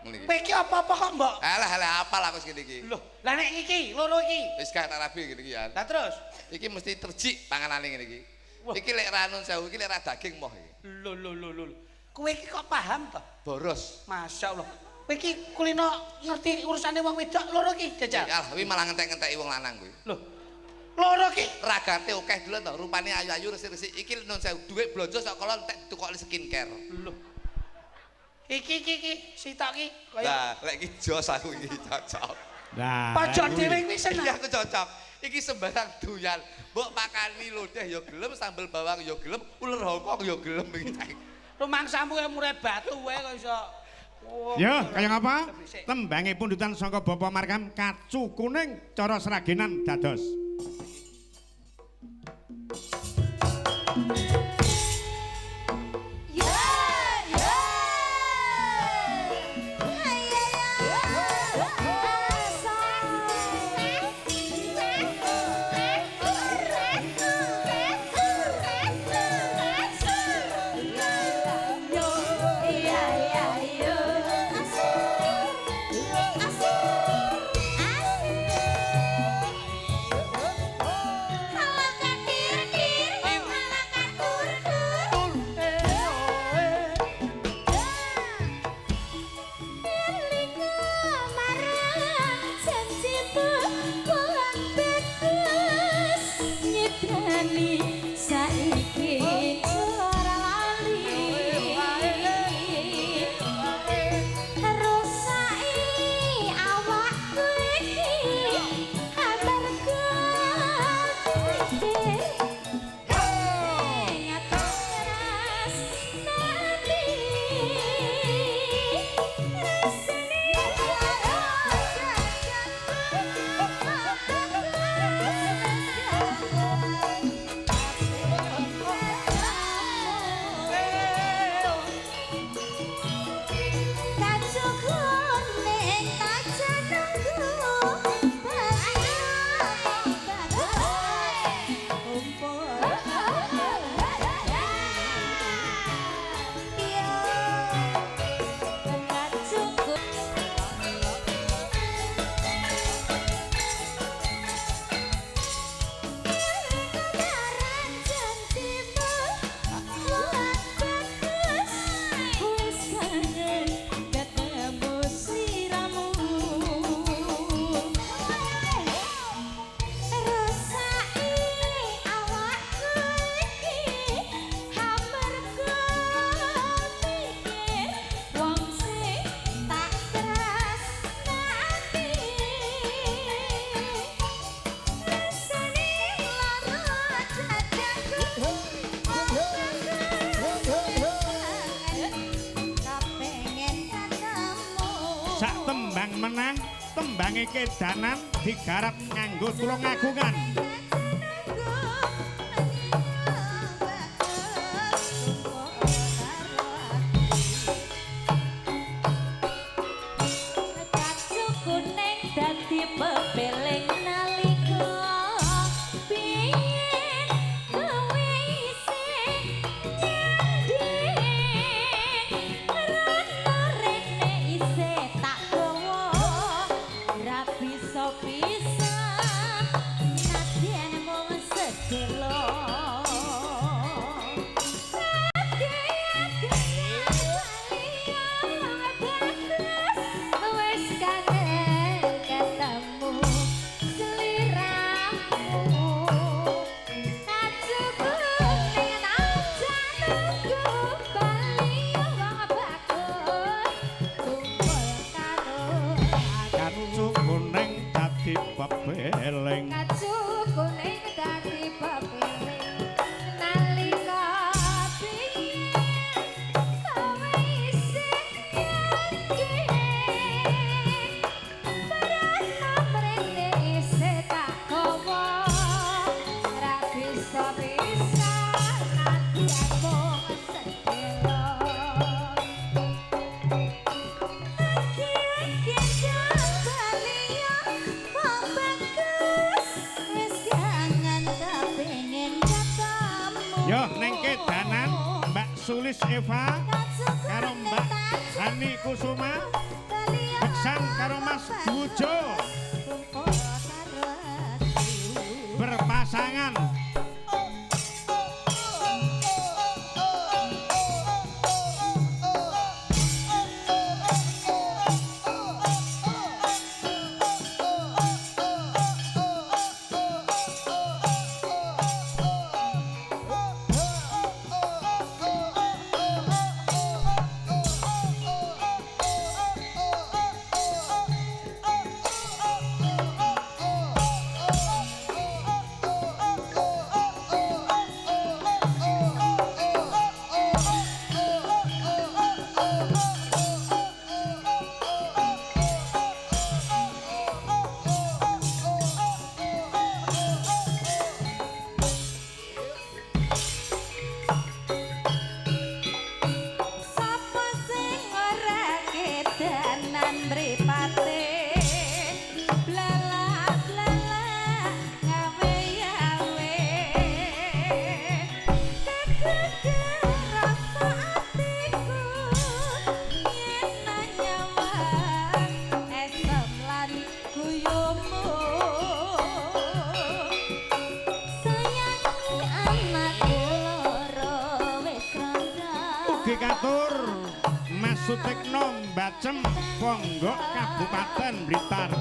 S2: Ngene iki.
S1: Kowe iki apa-apa kok mbok?
S2: Alah alah apal aku segini iki.
S1: Loh, lah nek iki loro iki.
S2: Wis gak tak rabi ngene iki ya.
S1: Lah terus?
S2: Iki mesti terjik panganane ngene iki.
S1: Wah.
S2: Iki lek ra nun sewu iki lek ra daging moh iki.
S1: Lho, lho, lho, lho. Kowe iki kok paham to?
S2: Boros.
S1: Masya Allah. Kowe iki kulino ngerti urusane wong wedok loro iki jajal.
S2: Alah kuwi malah ngentek-ngenteki wong lanang kuwi.
S1: Loh. Loro iki.
S2: Ragate akeh dulu to, rupane ayu-ayu resik-resik. Iki nun sewu dhuwit blonjo sak kala entek ditukokne skincare.
S1: Loh. Iki iki iki sitok iki kaya
S2: Lah, lek iki jos aku iki cocok.
S4: Lah.
S1: pojok dhewe kuwi
S2: Iki
S1: seneng.
S2: aku cocok. Iki sembarang doyan. Mbok pakani lodeh ya gelem, sambel bawang ya gelem, uler Hongkong ya gelem iki.
S1: Rumangsamu kaya murai batu wae kok iso. Oh,
S4: Ya, kaya ngapa?
S1: Sik.
S4: Tembange pundutan saka Bapak Markam kacu kuning cara Sragenan dados.
S3: Ya, ya. Saiki ora lali rusaki awakku iki amarga pikir ngatas nati
S4: Sak tembang menang, tembange kedanan digarap nganggo Tulungagungan.
S3: Kacu kuning dadi pepeling nalika biyen kowe isih nyanding rono rene isih tak gawa ra bisa pisah nadyan mung sedelo. Wis kangen ketemu seliramu kacu kuning aja nunggu bali wong bagus kumpul karo
S4: Kacu kuning dadi pepeling.
S3: kacu kuning dadi pepiling nalika biyen kowe isih nyanding Barana mrene isih tak gawa ra bisa.
S4: Yulis Eva karo Mbak Hani Kusuma, beksan karo Mas Bujo berpasangan.
S3: Sapa sing ora kedanan mripate blalak-blalak ngawe-awe kegeger rasa atiku yen nyawang esem lan guyumu sayangi anakku loro wis rondo.
S4: Ugi katur Mas Sutikno Mbacem Ponggok Kabupaten Blitar.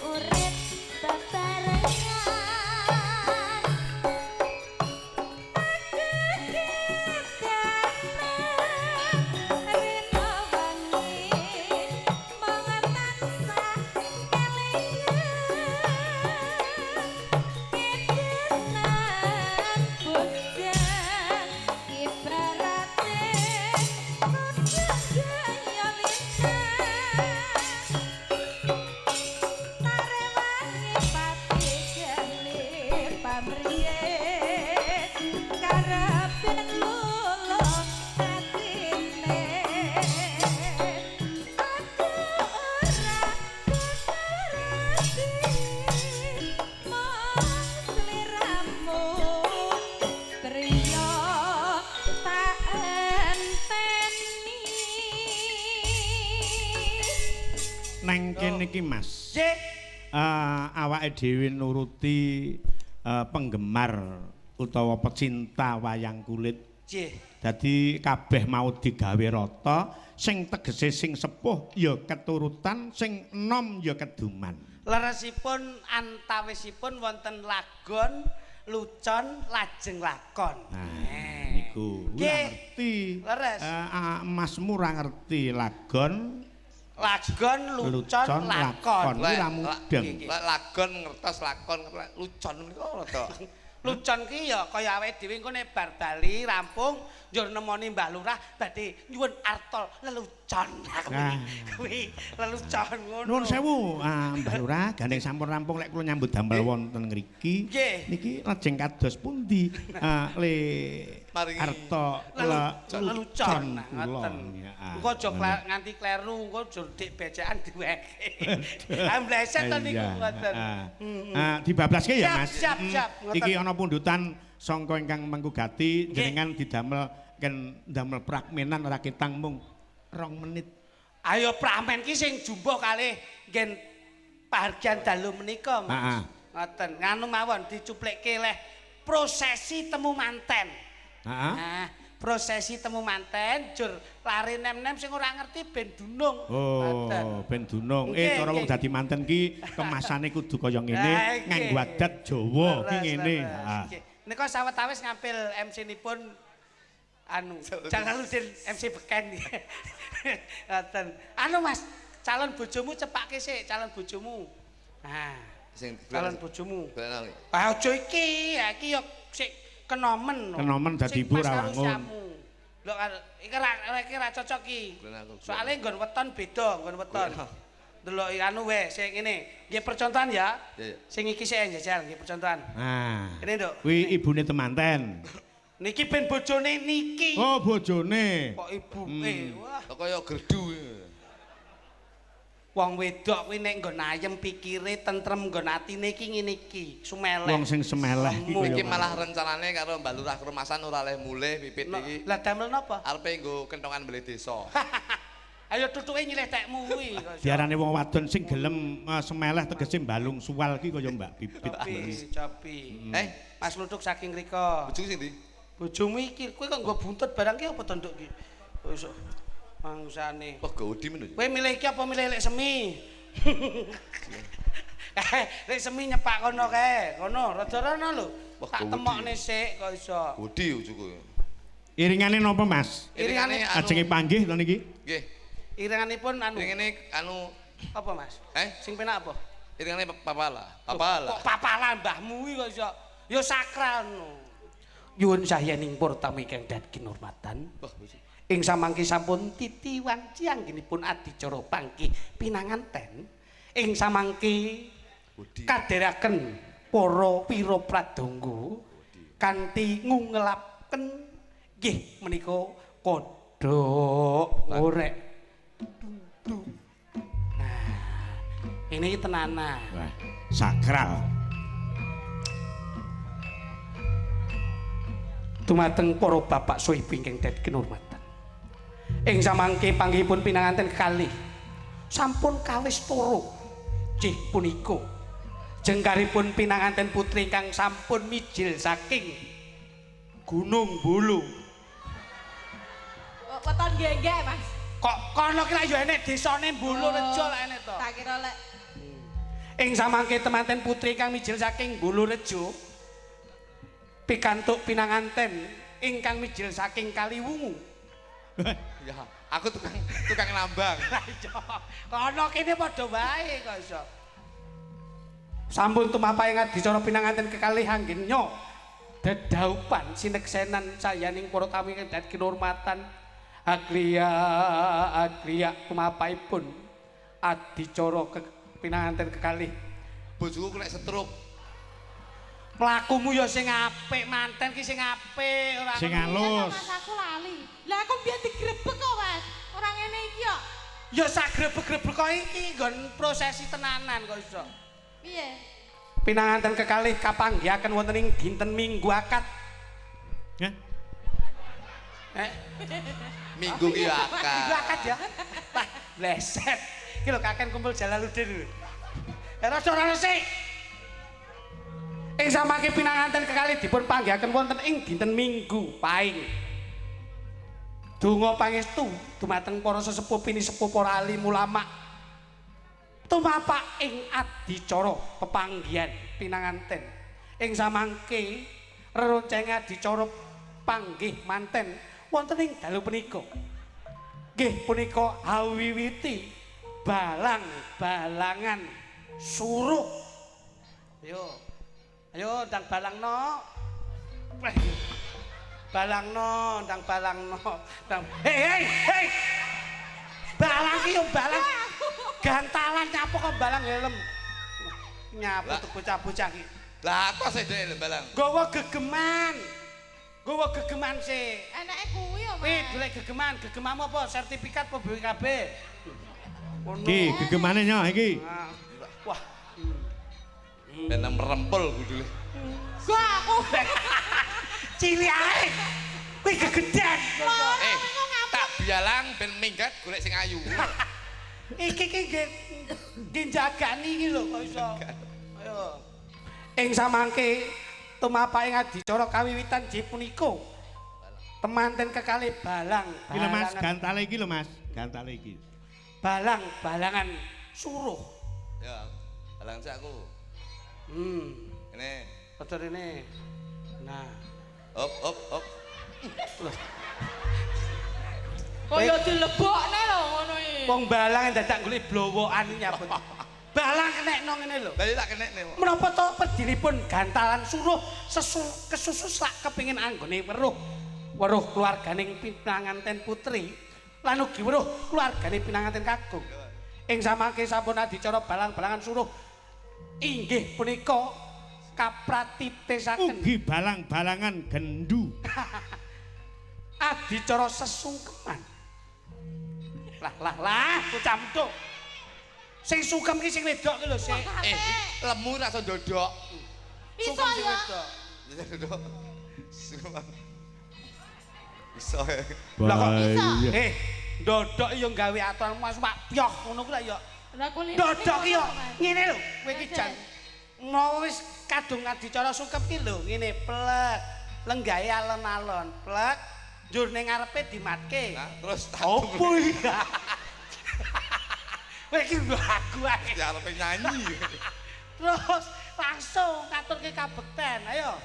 S3: Urip bebarengan rino wengi mung tansah kelingan kedenan bujang ibarate kudu gaya lintang tarewangi pati geni pamriye karepen luluh atine aku ora kudu mung sliramu priya tak enteni.
S4: Neng kene iki Mas.
S1: Nggih.
S4: Awake dhewe nuruti penggemar utawa pecinta wayang kulit.
S1: Nggih.
S4: Dadi kabeh mau digawe rata, sing tegese sing sepuh ya keturutan, sing enom ya keduman.
S1: Leresipun antawisipun wonten lagon, lucon, lajeng lakon.
S4: Nah,
S1: Eh.
S4: niku ora
S1: Nggih.
S4: ngerti.
S1: Leres.
S4: Masmu ora ngerti lagon,
S1: Lagon, lucon,
S4: lucon,
S1: lakon.
S4: lakon. Kuwi ra mudeng.
S1: Nggih.
S2: Lek lagon ngertos lakon lucon niku rada.
S1: Lucon ki ya kaya awake dhewe engko nek bar bali rampung njur nemoni Mbah Lurah badhe nyuwun arta lelucon.
S4: Nah.
S1: Kuwi lelucon ngono.
S4: Nuwun sewu, Mbah Lurah, gandeng sampun rampung lek kula nyambut damel wonten ngriki.
S1: Nggih.
S4: Niki lajeng kados pundi le
S2: Maringi
S4: arta
S1: lelucon
S4: lelucon
S1: nah,
S4: kula.
S1: ngoten.
S4: Ya,
S1: Engko aja nganti kleru, engko aja dik becekan diweke. Ah mleset to niku
S4: Iya,
S1: ngoten.
S4: ah. Ah, dibablaske ya,
S1: Siap,
S4: Mas.
S1: siap, siap, ngoten.
S4: Iki ana pundutan sangka ingkang mengku gati
S1: Nggih.
S4: jenengan didamel ken damel pragmenan ora ketang mung 2 menit.
S1: Ayo pramen ki sing jumbuh kalih nggen pahargyan dalu menika, Mas.
S4: Heeh.
S1: Ngoten, nganu mawon dicuplikke leh prosesi temu manten.
S4: Heeh.
S1: Nah, prosesi temu manten jur lari nem-nem sing ora ngerti ben dunung. Ngoten.
S4: Oh, ben dunung.
S1: Nggih,
S4: Cara wong
S1: nggih.
S4: dadi manten ki kemasane kudu kaya ngene,
S1: Lah, nggih.
S4: nganggo adat Jawa ki
S1: Leres,
S4: ngene.
S1: leres.
S4: Heeh.
S1: Nggih. Nika sawetawis ngampil MC-nipun anu Jalaluddin MC Beken. Ngoten. Anu Mas, calon bojomu cepake sik, calon bojomu. Nah,
S2: Sing
S1: calon bojomu.
S2: Golek
S1: Ah aja iki, ya iki ya sik kenomen. no.
S4: Kenomen dadi
S1: Sing
S4: ibu
S1: pas
S4: ra
S1: karo
S4: wangun.
S1: siamu. Lho iki ra iki ra cocok iki.
S2: Golek aku, golek.
S1: Soale nggon weton beda, nggon weton. Delok anu wae sing ngene. Nggih percontohan ya.
S2: Iya, iya.
S1: Sing iki sik njajal nggih percontohan.
S4: Nah.
S1: Kene, Nduk.
S4: Kuwi ibune temanten.
S1: Niki ben bojone niki.
S4: Oh, bojone.
S1: Kok ibuke. Wah,
S2: Kok kaya gerdu.
S1: Wong wedok kuwi nek nggon ayem pikire tentrem nggon atine iki ngene iki, sumeleh.
S4: Wong sing semeleh iki kaya
S2: Iki malah rencanane karo Mbak Lurah Krumasan ora oleh mulih pipit iki.
S1: Lah damel napa?
S2: Arepe nggo kentongan mbeleh desa.
S1: Ayo tutuke nyilih tekmu kuwi.
S4: Diarani wong wadon sing gelem semeleh tegese balung suwal ki kaya Mbak Pipit.
S1: Copi, copi.
S2: Eh,
S1: Mas Luduk saking riko.
S2: bojoku sing ndi?
S1: Bojomu iki kowe kok nggo buntut barang ki apa to nduk ki? Kok iso mangsane.
S2: Wah, gawedi men.
S1: Kowe milih iki apa milih lek semi? Lek semi nyepak kono kae, kono rada rono lho.
S2: Wah,
S1: Tak
S2: gawedi.
S1: temokne sik kok iso.
S2: Gawedi bojoku.
S4: Iringane napa, Mas?
S2: Iringane anu.
S4: Ajenge panggih to niki?
S2: Nggih.
S1: Iringanipun anu
S2: Iringane anu
S1: apa Mas?
S2: Eh?
S1: Sing penak apa?
S2: Iringane papala. Papala.
S1: Kok papala mbahmu iki kok iso? Ya sakral no. Nyuwun sahyaning para tamu ingkang dat kinurmatan.
S2: Wah, bojo.
S1: Ing samangki sampun titi wanci anggenipun adicara panggih pinanganten. Ing samangki kadheraken para pira pradangga kanthi ngungelaken nggih menika kodhok ngorek. Nah, ini tenanan.
S4: Wah, sakral.
S1: Dumateng para bapak saha ibu ingkang dat kinurmatan. Ing samangke panggihipun pinanganten kekalih sampun kawis toro cih punika jengkaripun pinanganten putri ingkang sampun mijil saking Gunung Bulu.
S3: Weton genggek, Mas.
S1: Kok kono ki lak yo enek desane Bulurejo lak enek to.
S3: Tak kira lek
S1: Ing samangke temanten putri ingkang mijil saking Bulurejo pikantuk pinanganten ingkang mijil saking Kaliwungu.
S2: Ya, aku tukang nambang.
S1: Lah iya, kono kene padha wae kok iso. Sampun tumapahe adicara pinanganten kekalih anggenya dedaupan sineksenan sayaning para tamu ingkang dat kinurmatan agriya agriya tumapahipun adicara pinanganten kekalih.
S2: Bojoku kena stroke.
S1: Mlakumu ya sing apik, manten ki sing apik, ora
S4: Sing
S1: ngono.
S4: halus.
S3: Mas aku lali. Lah aku biyen digrebek kok, Mas. Ora ngene iki kok.
S1: Ya sak grebek-grebek kok iki nggon prosesi tenanan kok iso.
S3: Piye?
S1: Pinanganten kekalih kapanggihaken wonten ing dinten Minggu akad.
S4: Ya.
S1: Eh,
S2: Minggu ki
S1: Minggu
S2: akad.
S1: akad ya. Wah, bleset. Iki lho kaken kumpul Jalaluddin lho. Eh rada ora sik. Ing samangke pinanganten kekalih dipun panggihaken wonten ing dinten Minggu Paing. Donga pangestu dumateng para sesepuh pinisepuh para alim ulama. Tumapak ing adicara pepanggihan pinanganten. Ing samangke reroncenge adicara panggih manten wonten ing dalu punika. Nggih punika awiwiti balang-balangan suruh. Ayo. Ayo ndang balangno. Balangno, ndang balangno. Ndang. Hei hei hei. Balang ki yo balang. Gantalan nyapu kok balang helm. Nyapu tuh bocah-bocah ki.
S2: Lah apa sih dhek balang?
S1: Gawa gegeman. Gawa gegeman sik.
S3: Enake kuwi yo, Mas.
S1: Wih, golek gegeman. Gegemamu apa? Sertifikat apa BWKB? Ngono.
S4: Iki gegemane nyo iki.
S1: Ah. Wah,
S2: Ben merempul gudule.
S3: Gua aku.
S1: cilik ae. Kuwi gegedan.
S2: Eh, tak bialang ben minggat golek sing ayu.
S1: Iki ki nggih nggih jagani iki lho kok iso. Ayo. Ing samangke tumapake adicara kawiwitan ji punika. Temanten kekalih balang.
S4: Iki lho Mas, gantale iki lho Mas, gantale iki.
S1: Balang balangan suruh.
S2: Ya, balang sik aku. Ini.
S1: Rada rene. Nah.
S2: Hop hop hop.
S3: Kaya dilebokne lho ngono iki.
S1: Wong balang dadak golek blowokan nyapun. Balang kenekno ngene lho.
S2: Lah tak kenekne.
S1: Menapa to pedinipun gantalan suruh sesu kesusu sak kepingin anggone weruh. Weruh keluarganing pinanganten putri lan ugi weruh keluargane pinanganten kakung. Ing samangke sampun adicara balang-balangan suruh inggih punika kapratitesaken
S4: Ugi balang-balangan gendu.
S1: adicara sesungkeman. Lah lah lah bocah methuk. Sing sungkem ki sing wedok ki lho sik.
S2: Lemu ra iso ndodok.
S3: Iso
S1: Sungkem sing
S3: ya.
S1: wedok.
S2: Ndodok. Iso.
S1: Lah kok
S3: iso?
S1: Ndodok yo gawe aturan Mas Pak pyoh ngono ku lak yo.
S3: Lah kulino.
S1: Ndodok ki yo ngene lho, kowe iki jan mau wis kadung adicara sungkem ki lho ngene plek. Lenggahe alon-alon, plek. Njur ning ngarepe dimatke.
S2: Nah, terus
S1: Opo iki? Kowe iki aku ae.
S2: Ya arepe nyanyi.
S1: Terus langsung ngaturke kabekten. Ayo.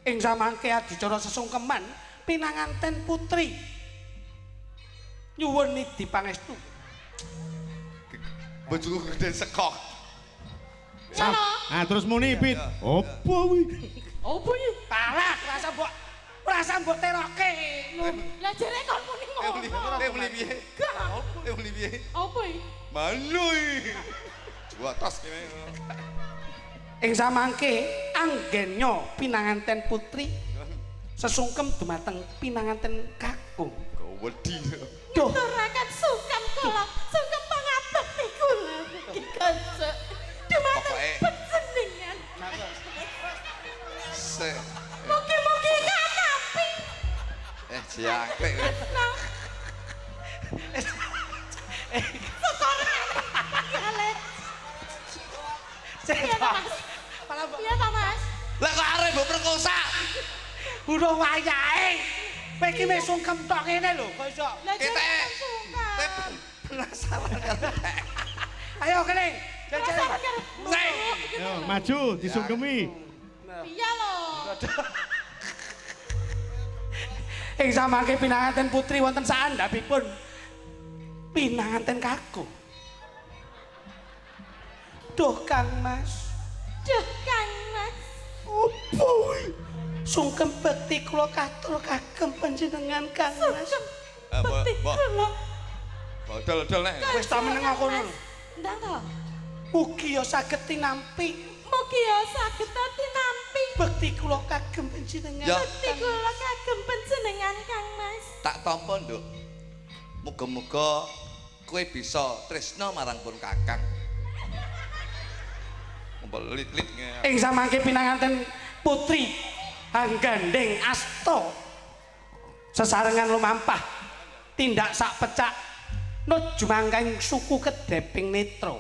S1: Ing samangke adicara sesungkeman pinanganten putri. Nyuwun nidi pangestu.
S2: Bojoku gede sekok.
S3: Ngono.
S4: Ah terus muni Pit. Opo kuwi?
S3: Opo iki?
S1: Kalah rasa mbok teroke.
S3: Lah jere kon muni ngono.
S2: Muni piye? Muni piye?
S3: Opo iki?
S2: Manui. Juatas kene.
S1: Ing samangke anggenya pinanganten putri sesungkem dumateng pinanganten kakung.
S2: Wedi.
S1: Duh,
S3: Ngaturaken sungkem kula, sungkem pangabekti kula niki kanca. Dumateng panjenengan. Mugi-mugi katampi.
S2: Jangkrik.
S3: Sekolah. Iya ta, Mas? Iya ta, Mas?
S2: Lah kok arep mbok perkosa?
S1: Urung wayahe. Kowe iki wis sungkem tok ngene lho, kok iso.
S3: Lah jere sungkem.
S2: Penasaran karo tek.
S1: Ayo kene.
S3: Penasaran karo.
S4: Yo maju disungkemi.
S3: Iya lho.
S1: Ing samangke pinanganten putri wonten saandhapipun pinanganten kakung. Duh Kang Mas.
S3: Duh Kang Mas.
S1: Opo kuwi? Sungkem bekti kula katur kagem panjenengan Kang Mas.
S3: Sungkem bekti kula.
S2: Bodol-bodol nek.
S1: Wis ta meneng kono.
S3: Ndang to.
S1: Mugi ya saged tinampi.
S3: Mugi ya saged tinampi.
S1: Bekti kula kagem panjenengan.
S3: Bekti kula kagem panjenengan Kang Mas.
S2: Tak tampa, Nduk. Muga-muga kowe bisa tresna marang pun Kakang. Mbelit-lit.
S1: Ing samangke pinanganten putri anggandeng asta sesarengan lumampah tindak sak pecak nuju mangkaing suku kedeping netra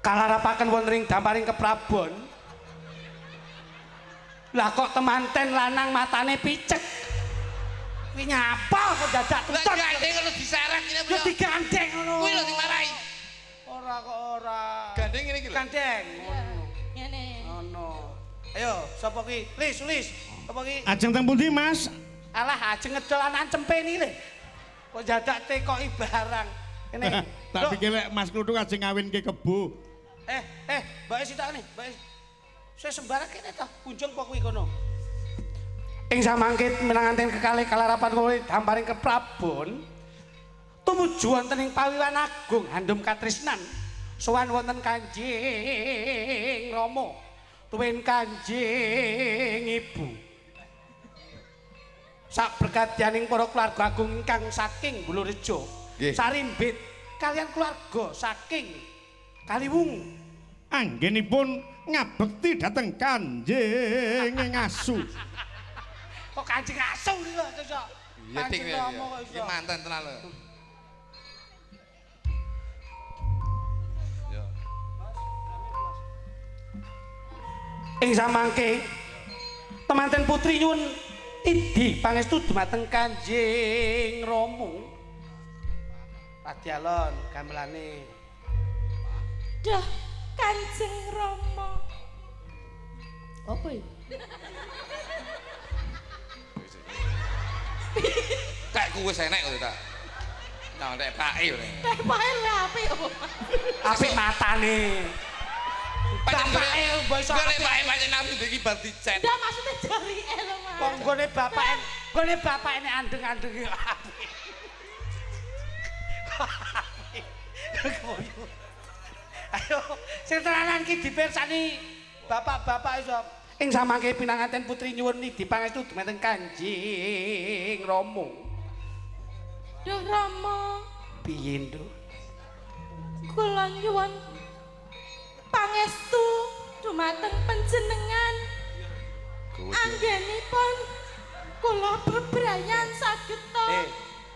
S1: kalarapaken wonten ing damparing keprabon. Lah kok temanten lanang matane picek kuwi nyapa kok dadak
S2: tuton. Lah gandeng ngono diseret ngene
S1: yo digandeng ngono
S2: kuwi lho sing marai.
S1: Ora kok ora.
S2: Gandeng ngene iki lho.
S1: Gandeng.
S3: Ngene.
S1: Ngono. Ayo, sapa ki? Lis, Lis. Sapa ki?
S4: Ajeng teng pundi, Mas?
S1: Alah, ajeng ngedol anak cempe niki lho. Kok dadak tekoki barang. Kene.
S4: Tak pikir lek Mas Kluthuk ajeng ngawinke kebo.
S1: Mbake sitok ne, mbake. Saya sembarang kene ta, kunjung apa kuwi kono. Ing samangke minanganten kekalih kalarapan kowe damparing keprabon. Tumuju wonten ing Pawiwan Agung Handum Katrisnan. Sowan wonten Kanjeng Rama, tuwin Kanjeng Ibu. Sak berkatianing para keluarga agung ingkang saking Bulurejo, Sarimbit kalian keluarga saking Kaliwungu.
S4: Anggenipun ngabekti dhateng Kanjeng Ngasu.
S1: Kok Kanjeng Ngasu iki kok iso?
S2: Kanjeng Rama kok iso. Iki manten tenan lho.
S1: Ing samangke temanten putri nyuwun idi pangestu dumateng Kanjeng Rama. Radi alon gamelane.
S3: Duh Kanjeng Rama. Apa iki?
S2: Kayak ku wis enek kok tak. Nang tek pake ngene.
S3: Tek pake lho apik.
S1: Apik matane. Bapake mbok iso.
S2: Gone pake pancen nabi iki bar dicet.
S3: Ndak maksudnya jarike lho, Mas.
S1: Wong gone bapake, gone bapake nek andeng-andeng yo apik. Ayo, sing tenanan ki dipirsani bapak-bapak iso. Ing samangke pinanganten putri nyuwun nidi pangestu dumateng Kanjeng Rama.
S3: Duh Rama.
S1: Piye, Nduk?
S3: Kula nyuwun pangestu dumateng panjenengan. Anggenipun kula bebrayan saged to.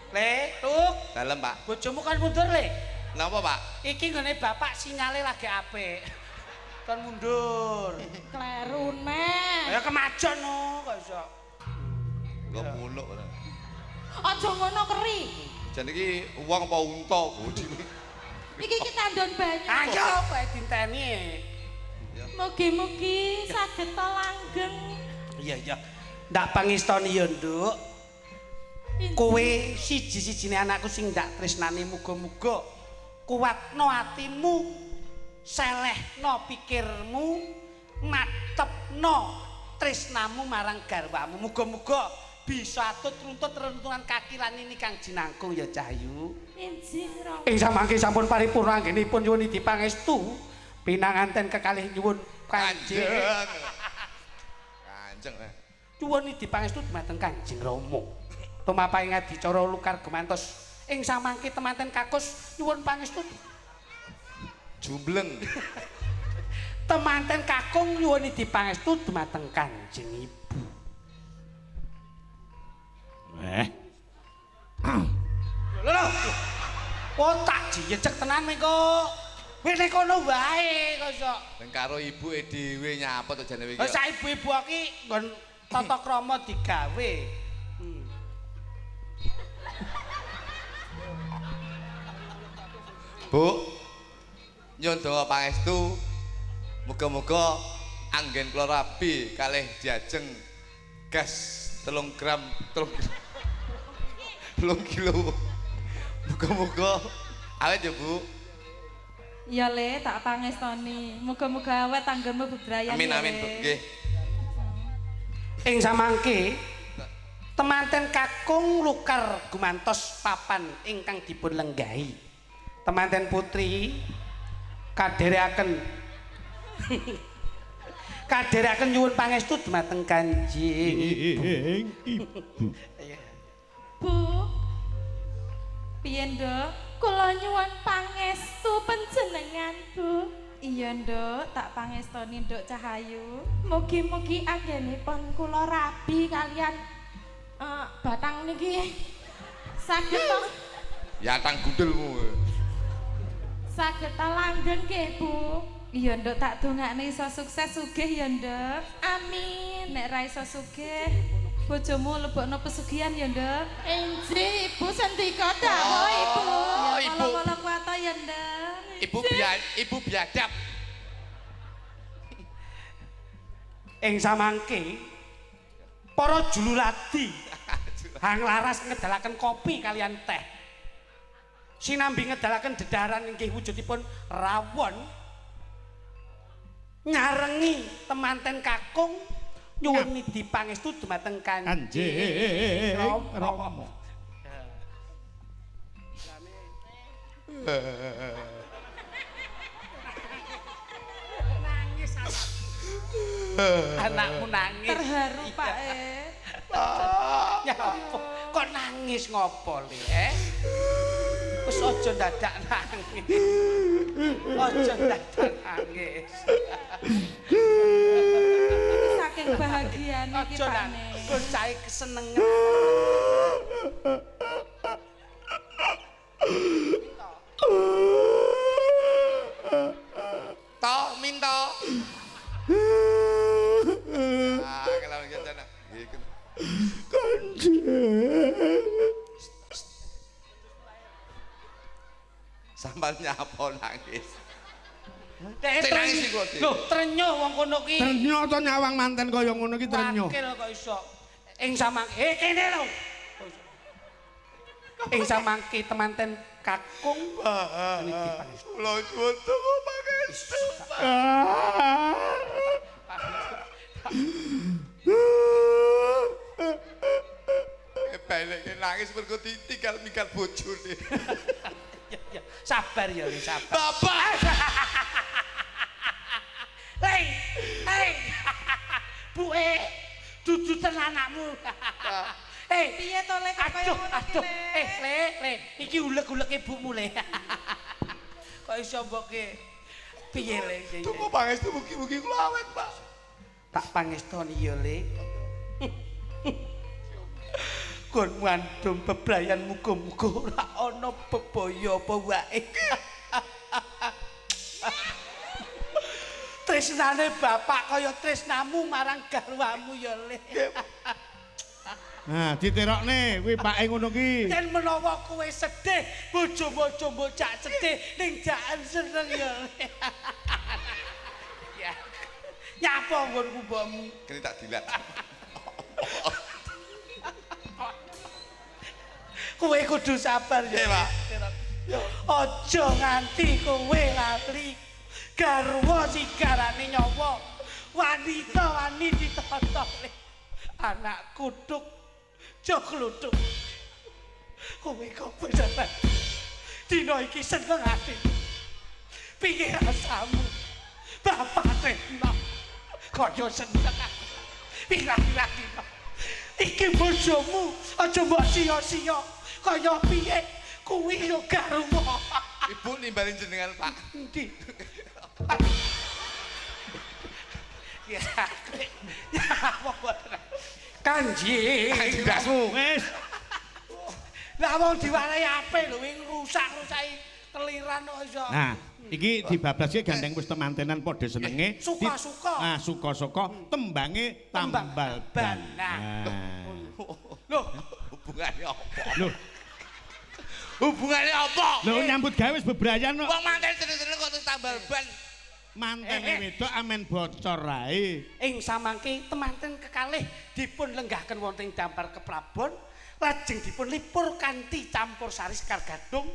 S1: Le, Tuk,
S2: Dalem, Pak.
S1: Bojomu kan mundur, Le.
S2: Napa, Pak?
S1: Iki nggone bapak sinyale lagi apik. Kon mundur.
S3: Kleru neh.
S1: Ya kemajon no, kok iso.
S2: Kok muluk ora.
S3: Aja ngono keri.
S2: Jan iki wong apa unta bodine?
S3: Iki ki tandon banyu.
S1: Ayo kowe dinteni.
S3: Mugi-mugi saged to langgeng.
S1: Iya, iya. Ndak pangestoni ya, Nduk. Kowe siji-sijine anakku sing ndak tresnani, muga-muga kuatno atimu, selehno pikirmu, matepno tresnamu marang garwamu. Muga-muga bisa atut runtut runtunan kaki lan ini kang jinangkung ya Cahyu.
S3: Injih, Rama.
S1: Ing samangke sampun paripurna anggenipun nyuwun idi pangestu pinanganten kekalih nyuwun Kanjeng.
S2: Kanjeng.
S1: Nyuwun idi pangestu dumateng Kanjeng Rama. Tumapahing adicara lukar gumantos ing samangke temanten kakus nyuwun pangestu
S2: Jumbleng.
S1: Temanten kakung nyuwun idi pangestu dumateng Kanjeng Ibu.
S4: Eh.
S1: Lho lho. Oh tak jejeg tenan mengko. Wis ning kono wae kok iso.
S2: Ning karo ibuke dhewe nyapa to jane iki.
S1: Lah sak ibu-ibu iki nggon tata krama digawe.
S2: Bu. Nyuwun donga pangestu. Muga-muga anggen kula rabi kalih diajeng gas 3 gram 3 kilo. Muga-muga awet ya, Bu.
S3: Iya Le, tak pangestoni. Muga-muga awet tanggonmu bebrayan.
S2: Amin amin, Bu. Nggih.
S1: Ing samangke temanten kakung lukar gumantos papan ingkang dipun lenggahi. Temanten putri kadherekaken kadherekaken nyuwun pangestu dumateng Kanjeng
S4: Ibu.
S3: Bu. Piye, Nduk? Kula nyuwun pangestu panjenengan, Bu. Iya, Nduk, tak pangestoni Nduk Cahayu. Mugi-mugi anggenipun kula rabi kalian batang niki saged to
S2: Yatang gundulmu.
S3: Saged langgeng nggih, Bu. Iya, Nduk, tak dongakne iso sukses sugih ya, Nduk. Amin. Nek ra iso sugih, bojomu lebokno pesugihan ya, Nduk. Injih, Ibu sendika dawuh, Ibu.
S2: Oh,
S3: Ya
S2: Ibu.
S3: kala-kala kuwata ya, Nduk.
S2: Ibu biadab.
S1: Ing samangke para jululadi hang laras ngedalaken kopi kalian teh. Sinambi ngedalaken dedaran inggih wujudipun rawon nyarengi temanten kakung nyuwun nidi pangestu dumateng
S4: Kanjeng
S1: Rama.
S4: Rama.
S1: Nangis anakmu nangis.
S3: Terharu, Pak e.
S1: Ya apa? Kok nangis ngopo le? Eh? Wis aja dadak nangis. Aja dadak nangis.
S3: Saking bahagiane iki,
S1: Aja
S3: Pak
S1: nangis.
S3: Ne.
S1: Bocahe kesenengan.
S2: To minto. Ah, kalau jana. Iki.
S4: Kanjeng.
S2: Sampeyan nyapa nangis.
S1: Dek
S2: Sing nangis iku, Dik.
S1: Lho, trenyuh wong kono ki.
S4: Trenyuh to nyawang manten kaya ngono ki trenyuh.
S1: Wakil kok iso. Ing samangke kene lho. Ing samangke temanten kakung niki pangestu.
S2: Kula nyuwun donga pangestu. Baleke nangis mergo ditinggal-tinggal bojone.
S1: Ya, ya. Sabar ya, Le, sabar.
S2: Bapak.
S1: Lei, hei. Buke, duduten anakmu. Eh,
S3: Piye to Le kok kaya
S1: aduh,
S3: ngono ki
S1: aduh.
S3: Le?
S1: Eh, Le, Le, iki uleg-uleg ibumu, Le. Kok iso mboke piye le?
S2: Tunggu pangestu mugi-mugi kula awet, Pak.
S1: Tak pangestoni ya, Le. Kon ngandung bebrayan muga-muga ora ana bebaya apa wae. Tresnane bapak kaya tresnamu marang garwamu ya, Le.
S4: Nah, diterokne kuwi pake ngono ki.
S1: Yen menawa kowe sedih, bojomu aja mbok cak sedih ning jaken seneng ya. Ya. Nyapa nggonku mbokmu?
S2: Kene tak dilat.
S1: Kowe kudu sabar ya,
S2: Pak.
S1: Aja nganti kowe lali garwa sigarane nyawa. Wanita wani ditata. Anak kutuk jok kluthuk. Kowe kok bener. Dina iki seneng ati. Piye rasamu? Bapak tresno. Kaya seneng aku. Pirang-pirang dina. Iki bojomu aja mbok sia-sia. Kaya piye kuwi yo garwa.
S2: Ibu nimbalin jenengan, Pak.
S1: Endi? Ya. Ya apa boten. Kanjeng.
S2: Kanjeng dasmu.
S4: Wis.
S1: Lah wong diwarahi apik lho wing rusak-rusaki keliran kok iso.
S4: Nah, iki dibablaske gandeng wis temantenan padha senenge.
S1: Suka-suka.
S4: Nah, suka-suka tembange tambal ban.
S1: Nah. Loh,
S2: hubungannya apa?
S4: Loh,
S2: hubungannya apa?
S4: Lho nyambut gawe wis bebrayan kok.
S2: Wong manten seneng-seneng kok terus tambal ban.
S4: Mantene wedok amen bocor ae.
S1: Ing samangke temanten kekalih dipun lenggahaken wonten ing dampar keprabon, lajeng dipun lipur kanthi campur sari sekar gadung,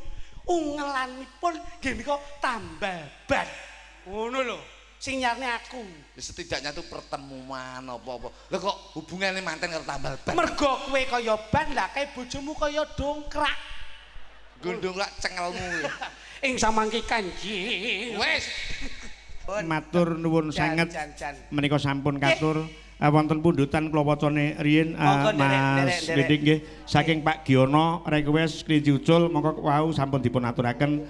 S1: ungelanipun nggih menika tambal ban. Ngono lho, sing nyarne aku.
S2: Setidaknya tuh pertemuan apa-apa. Lho kok hubungannya manten karo tambal ban?
S1: Mergo kowe kaya ban, lah kae bojomu kaya dongkrak.
S2: Gondongkrak cengelmu.
S1: Ing samangke Kanjeng.
S2: Wis.
S4: Matur nuwun sanget menika sampun katur wonten pundutan kula wacane riyin Mas Widik nggih saking Pak Giono request Klinci Ucul mongko wau sampun dipun aturaken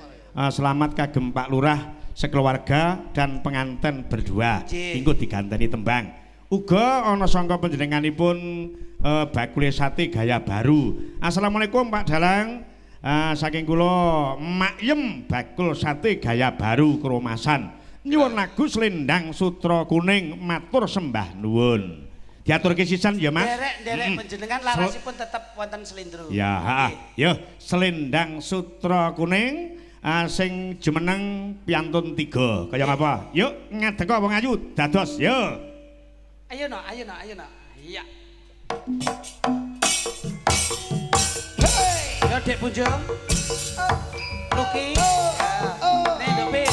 S4: selamat kagem Pak Lurah sekeluarga dan penganten berdua engko diganteni tembang uga ana sangka panjenenganipun bakule sate gaya baru. Assalamualaikum Pak Dalang. Saking kula Makyem bakul sate gaya baru Kromasan. Nyuwun lagu Selendang Sutra Kuning matur sembah nuwun. Diaturke sisan ya Mas.
S1: Nderek-nderek panjenengan larasipun tetep wonten slendro.
S4: Ya, heeh. Yo Selendang Sutra Kuning sing jumeneng piantun 3. Kaya ngapa? Yuk ngadeka wong ayu dados yo.
S1: Ayo no, ayo no, ayo no. Iya. Hey, yo Dek Punjung. Luki. Nek Ndopit.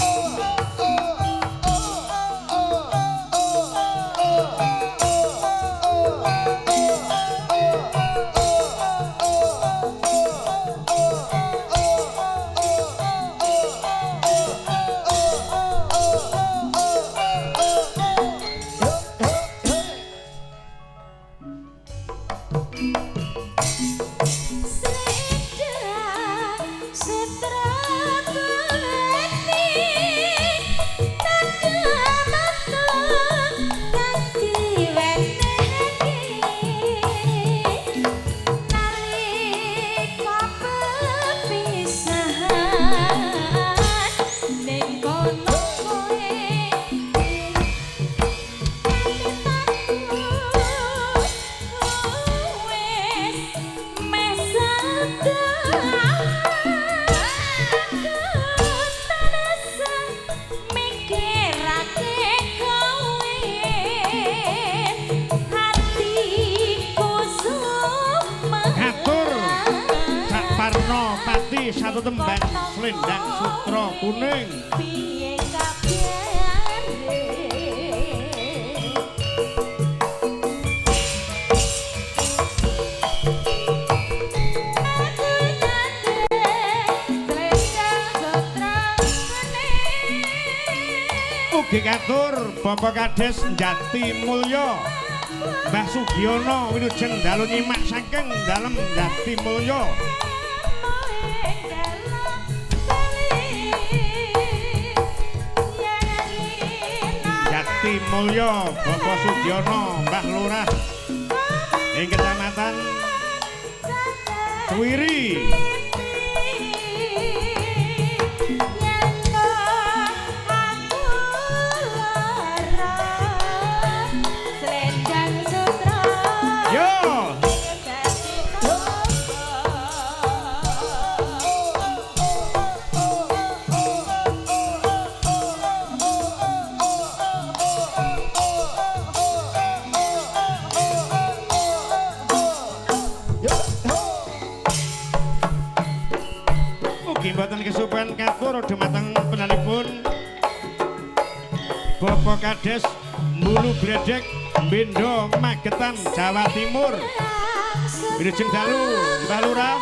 S4: Satu tembang Selendang Sutra Kuning. Ugi katur Bapak Kades Jati Mulyo Mbah Sugiono wilujeng dalu nyimak saking dalem Jati Mulyo. Mulyo, Bapak Sugiono, Mbah Lurah ing Kecamatan Tuwiri. Yo. Mugi mboten kesupen katur dumateng penalipun Bapak Kades Mbulu Bledek Bendo Magetan Jawa Timur. Wilujeng dalu Mbah Lurah.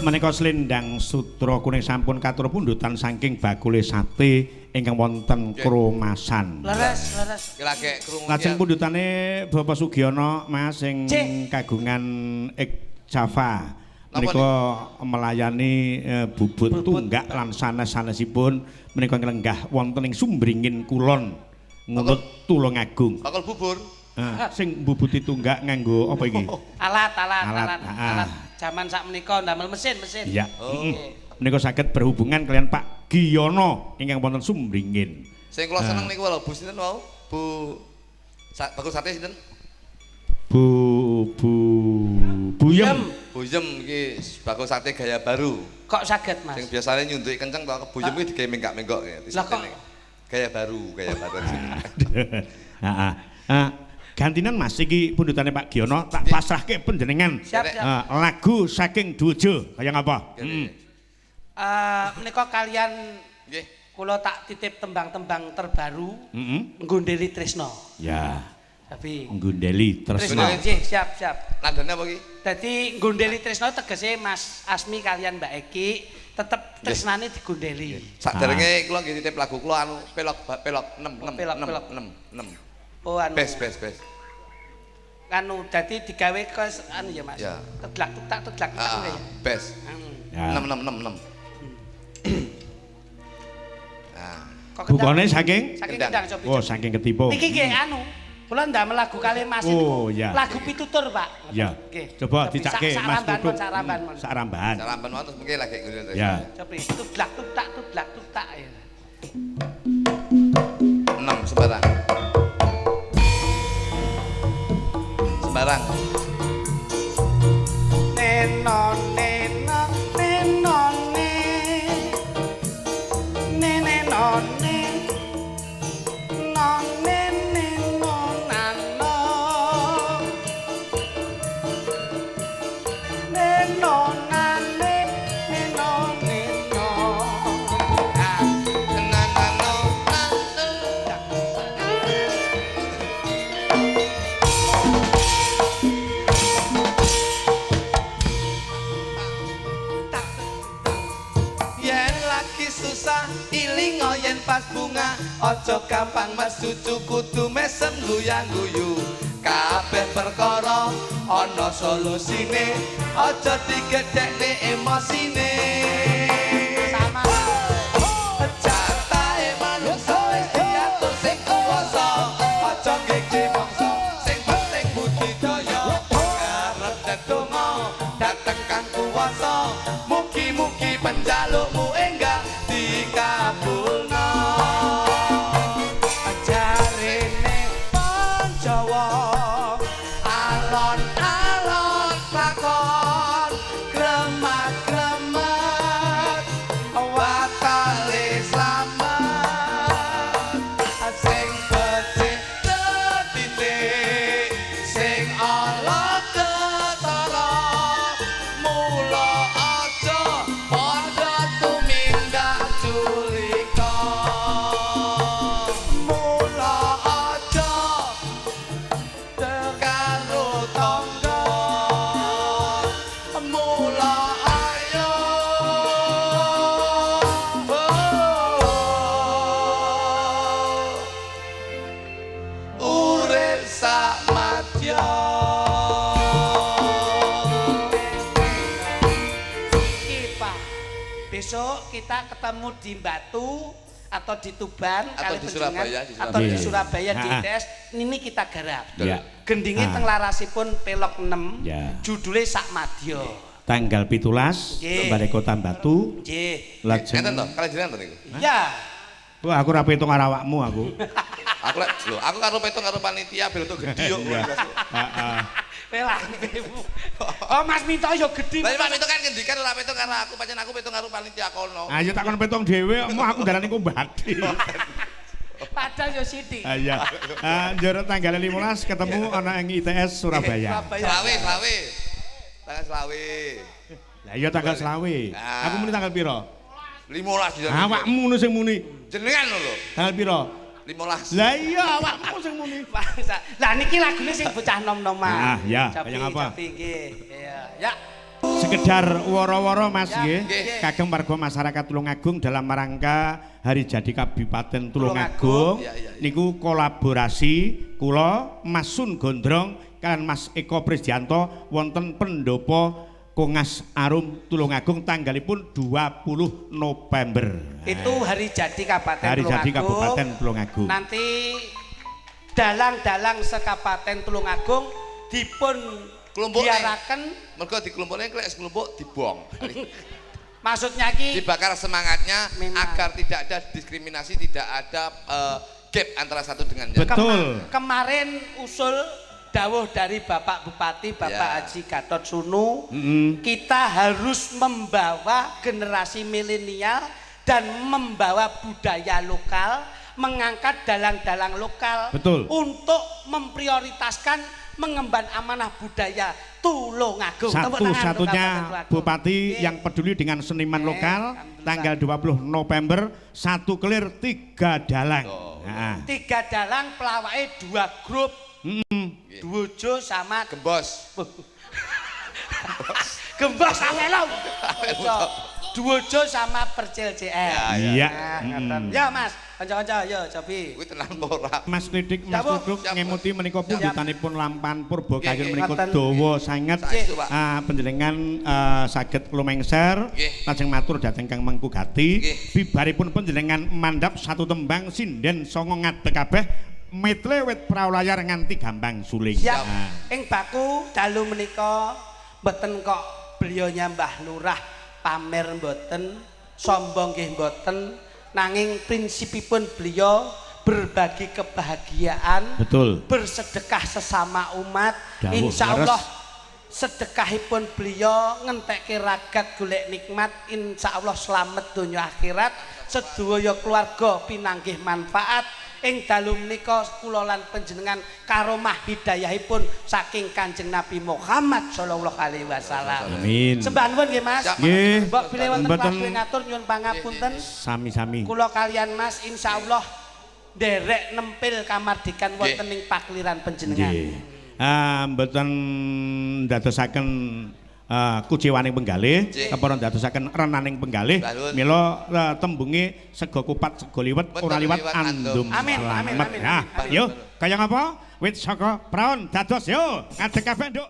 S4: Menika slendang sutra kuning sampun katur pundutan saking bakule sate ingkang wonten Kromasan.
S1: Leres, leres.
S2: Lagi krungu.
S4: Lajeng pundutane Bapak Sugiono Mas sing kagungan Ik Java. Menika melayani bubut tunggak lan sanes-sanesipun menika nglenggah wonten ing Sumbringin Kulon Ngunut Tulungagung.
S2: Bakul bubur.
S4: Sing mbubuti tunggak nganggo apa iki?
S1: Alat, alat, alat, alat. Jaman sak menika ndamel mesin, mesin.
S4: Iya. Menika saged berhubungan kalian Pak Giyono ingkang wonten Sumbringin.
S2: Sing kula seneng niku lho Bu sinten wau? Bu bakul sate sinten?
S4: Bu Bu Buyem.
S2: Buyem iki bakul sate gaya baru.
S1: Kok saged, Mas?
S2: Sing biasane nyunduki kenceng to Buyem iki digawe menggak-menggok ya.
S1: Lah kok
S2: gaya baru, gaya baru.
S4: Heeh. Gantinan Mas iki pundutane Pak Giyono tak pasrahke panjenengan.
S1: Siap, siap.
S4: Lagu saking Dwojo kaya ngapa?
S1: Menika kalian nggih kula tak titip tembang-tembang terbaru. Nggondeli Tresno.
S4: Ya.
S1: Tapi
S4: Nggondeli Tresno.
S1: Nggih, siap, siap.
S2: Nadane apa iki?
S1: Dadi nggondeli Tresno tegese Mas Asmi kalian Mbak Eki tetep tresnane digondeli.
S2: Saderenge kula nggih titip lagu kula anu pelok pelok 6 6 6 6.
S1: Oh anu.
S2: Bes bes bes.
S1: Anu dadi digawe kes anu ya Mas. Teglak tuk tak ya.
S2: Bes. 6 6 6 6. Nah.
S4: Bukane saking
S1: Kendang.
S4: Oh, saking Ketipo.
S1: Niki nggih anu. Kula ndamel lagu kalih Mas
S4: itu.
S1: Lagu pitutur, Pak.
S4: Ya. Coba dicake Mas Tutuk. Sak rambahan.
S2: Sak rambahan wonten mengke lagi ngene.
S4: Ya.
S1: Coba tublak tuk tak tublak tuk tak ya.
S2: 6 sembarang. Sembarang.
S1: Neno neno neno ne. Ne neno ne. No ne neno nano. Neno nane neno neno.
S2: Nano nano. bunga, aja gampang mesucu, kudu mesem guyang-guyu. Kabeh perkara ana solusine, aja digedhekne emosine.
S1: Sama.
S2: Jatahe manungsa wis diatur sing kuwasa, aja geje mangsa, sing penting budidaya. Karep ndedonga dhateng Kang Kuwasa, mugi-mugi penjalukmu enggak dikabulno.
S1: Jarene Panjawa
S2: Alon-alon lakon, kremat-kremat watale slamet. Sing becik tetitik, sing ala ketara, mula aja padha tumindak culika. Mula aja karo tangga, mula ayo urip sak madya.
S1: Iki, Pak. Besok kita ketemu di Batu atau di Tuban
S2: Atau
S1: kali
S2: di
S1: panjenengan,
S2: Surabaya, di
S1: atau di
S4: Surabaya.
S1: Surabaya di
S4: Ha-ha.
S1: ITS ini kita garap.
S4: Ya.
S1: Gendinge
S4: Ah.
S1: teng larasipun pelok 6,
S4: Ya.
S1: judule Sak Madya.
S4: Tanggal 17
S1: Nggih.
S4: Balai Kota Batu.
S1: Nggih.
S4: Lajeng
S2: Enten to, kali jenengan to niku.
S1: Ya.
S4: Wah, aku ora petung karo awakmu aku.
S2: Aku lek lho, aku karo petung karo panitia ben untuk gedhi yo.
S4: Iya. Heeh.
S1: Welah. Oh, Mas Minto ya gedhi.
S2: Lah Pak Minto kan ngendikan ora petung karo aku, pancen aku petung karo panitia kono.
S4: Ayo takon petung dhewe, mau aku darani ku mbati.
S1: Padahal ya sithik.
S4: Ah, iya. Ah, njero tanggal 15 ketemu ana ing ITS Surabaya.
S1: Surabaya.
S2: Selawe, selawe. Tanggal selawe.
S4: Lah iya tanggal 25.
S2: Ah.
S4: Aku muni tanggal piro?
S2: 15 di
S4: Awakmu ngono sing muni.
S2: Jenengan lho.
S4: Tanggal piro?
S2: 15.
S4: Lah iya awakmu sing muni.
S1: Bangsa. Lah niki lagune sing bocah nom-noman.
S4: Ah, ya.
S1: Cobi,
S4: Kaya ngapa?
S1: cobi, nggih. Iya. Ya.
S4: Sekedar woro-woro Mas
S1: Ya,
S4: nggih.
S2: nggih.
S4: Kagem warga masyarakat Tulungagung dalam rangka Hari Jadi Kabupaten Tulungagung
S2: Tulungagung. Ya, ya, ya.
S4: niku kolaborasi kula Mas Sun Gondrong kalian Mas Eko Prisdianto wonten pendopo Kongas Arum Tulungagung tanggalipun 20 November.
S1: Itu hari jadi Kabupaten
S4: Hari jadi
S1: Tulungagung.
S4: Kabupaten Tulungagung.
S1: Nanti dalang-dalang sekabupaten Tulungagung dipun
S2: Kelompokne.
S1: biaraken,
S2: Mergo dikelompokne klek kelompok dibong.
S1: Maksudnya ki
S2: Dibakar semangatnya
S1: Memang.
S2: agar tidak ada diskriminasi, tidak ada gap antara satu dengan yang lain.
S4: Betul.
S1: Kemarin usul dawuh dari Bapak Bupati Bapak Haji Gatot Sunu, kita harus membawa generasi milenial dan membawa budaya lokal, mengangkat dalang-dalang lokal untuk memprioritaskan mengemban amanah budaya Tulungagung. Tepuk tangan untuk
S4: Satu-satunya
S1: Kabupaten Tulungagung.
S4: bupati yang peduli dengan seniman lokal
S1: alhamdulillah.
S4: tanggal 20 November satu kelir tiga dalang.
S2: Oh.
S4: Nah,
S1: Tiga dalang pelawake dua grup. Duojo sama
S2: Gembos.
S1: Gembos Awelo. Duojo sama Percil CR.
S4: Iya.
S1: Nah, ngoten. Ya Mas, kanca-kanca yo cobi.
S2: Kuwi tenan apa ora?
S4: Mas Klidik, Mas
S1: Siap, Bu.
S4: Kluthuk
S2: Siap, Bu.
S4: ngemuti menika pundutanipun lampan purba
S2: Nggih,
S4: kayun
S2: nggih.
S4: menika
S1: Ngoten.
S4: dawa sanget.
S2: Saestu, Pak.
S4: Ah, panjenengan saged lumengser lajeng matur dhateng Kang Mengku Gati.
S2: Nggih.
S4: Bibaripun panjenengan mandhap satu tembang sinden songo ngadeg kabeh metle wit prau layar nganti gambang suling.
S1: Siap.
S4: Nah.
S1: Ing baku dalu menika mboten kok beliaunya Mbah Lurah pamer mboten, sombong nggih mboten, nanging prinsipipun beliau berbagi kebahagiaan, bersedekah sesama umat.
S4: Dawuh,
S1: Insyaallah
S4: leres.
S1: Sedekahipun beliau ngentekke ragat golek nikmat, insyaallah slamet donya akhirat, sedaya keluarga pinanggih manfaat. Ing dalu menika kula lan panjenengan karomah hidayahipun saking Kanjeng Nabi Muhammad sallallahu alaihi wasallam.
S4: Amin.
S1: Sembah nuwun nggih Mas.
S2: Siap.
S4: Nggih.
S1: Mbok bilih wonten
S4: Mboten.
S1: kabeh ngatur nyuwun pangapunten.
S4: Sami-sami.
S1: Kula kalian Mas insyaallah nderek nempil kamardikan wonten ing pakliran panjenengan.
S4: Nggih. Ah, mboten ndadosaken Kuciwaning penggalih,
S2: Nggih.
S4: kepara ndadosaken renaning penggalih.
S2: Nuwun.
S4: Mila tembunge sega kupat sega liwet
S2: Betul,
S4: ora liwat
S2: liwat
S4: andum.
S2: andum.
S1: Amin, amin,
S4: Slamet.
S1: amin,
S4: Nah,
S1: amin.
S4: yo kaya ngapa? Wit saka praon dados yo ngadeg kabeh, Nduk.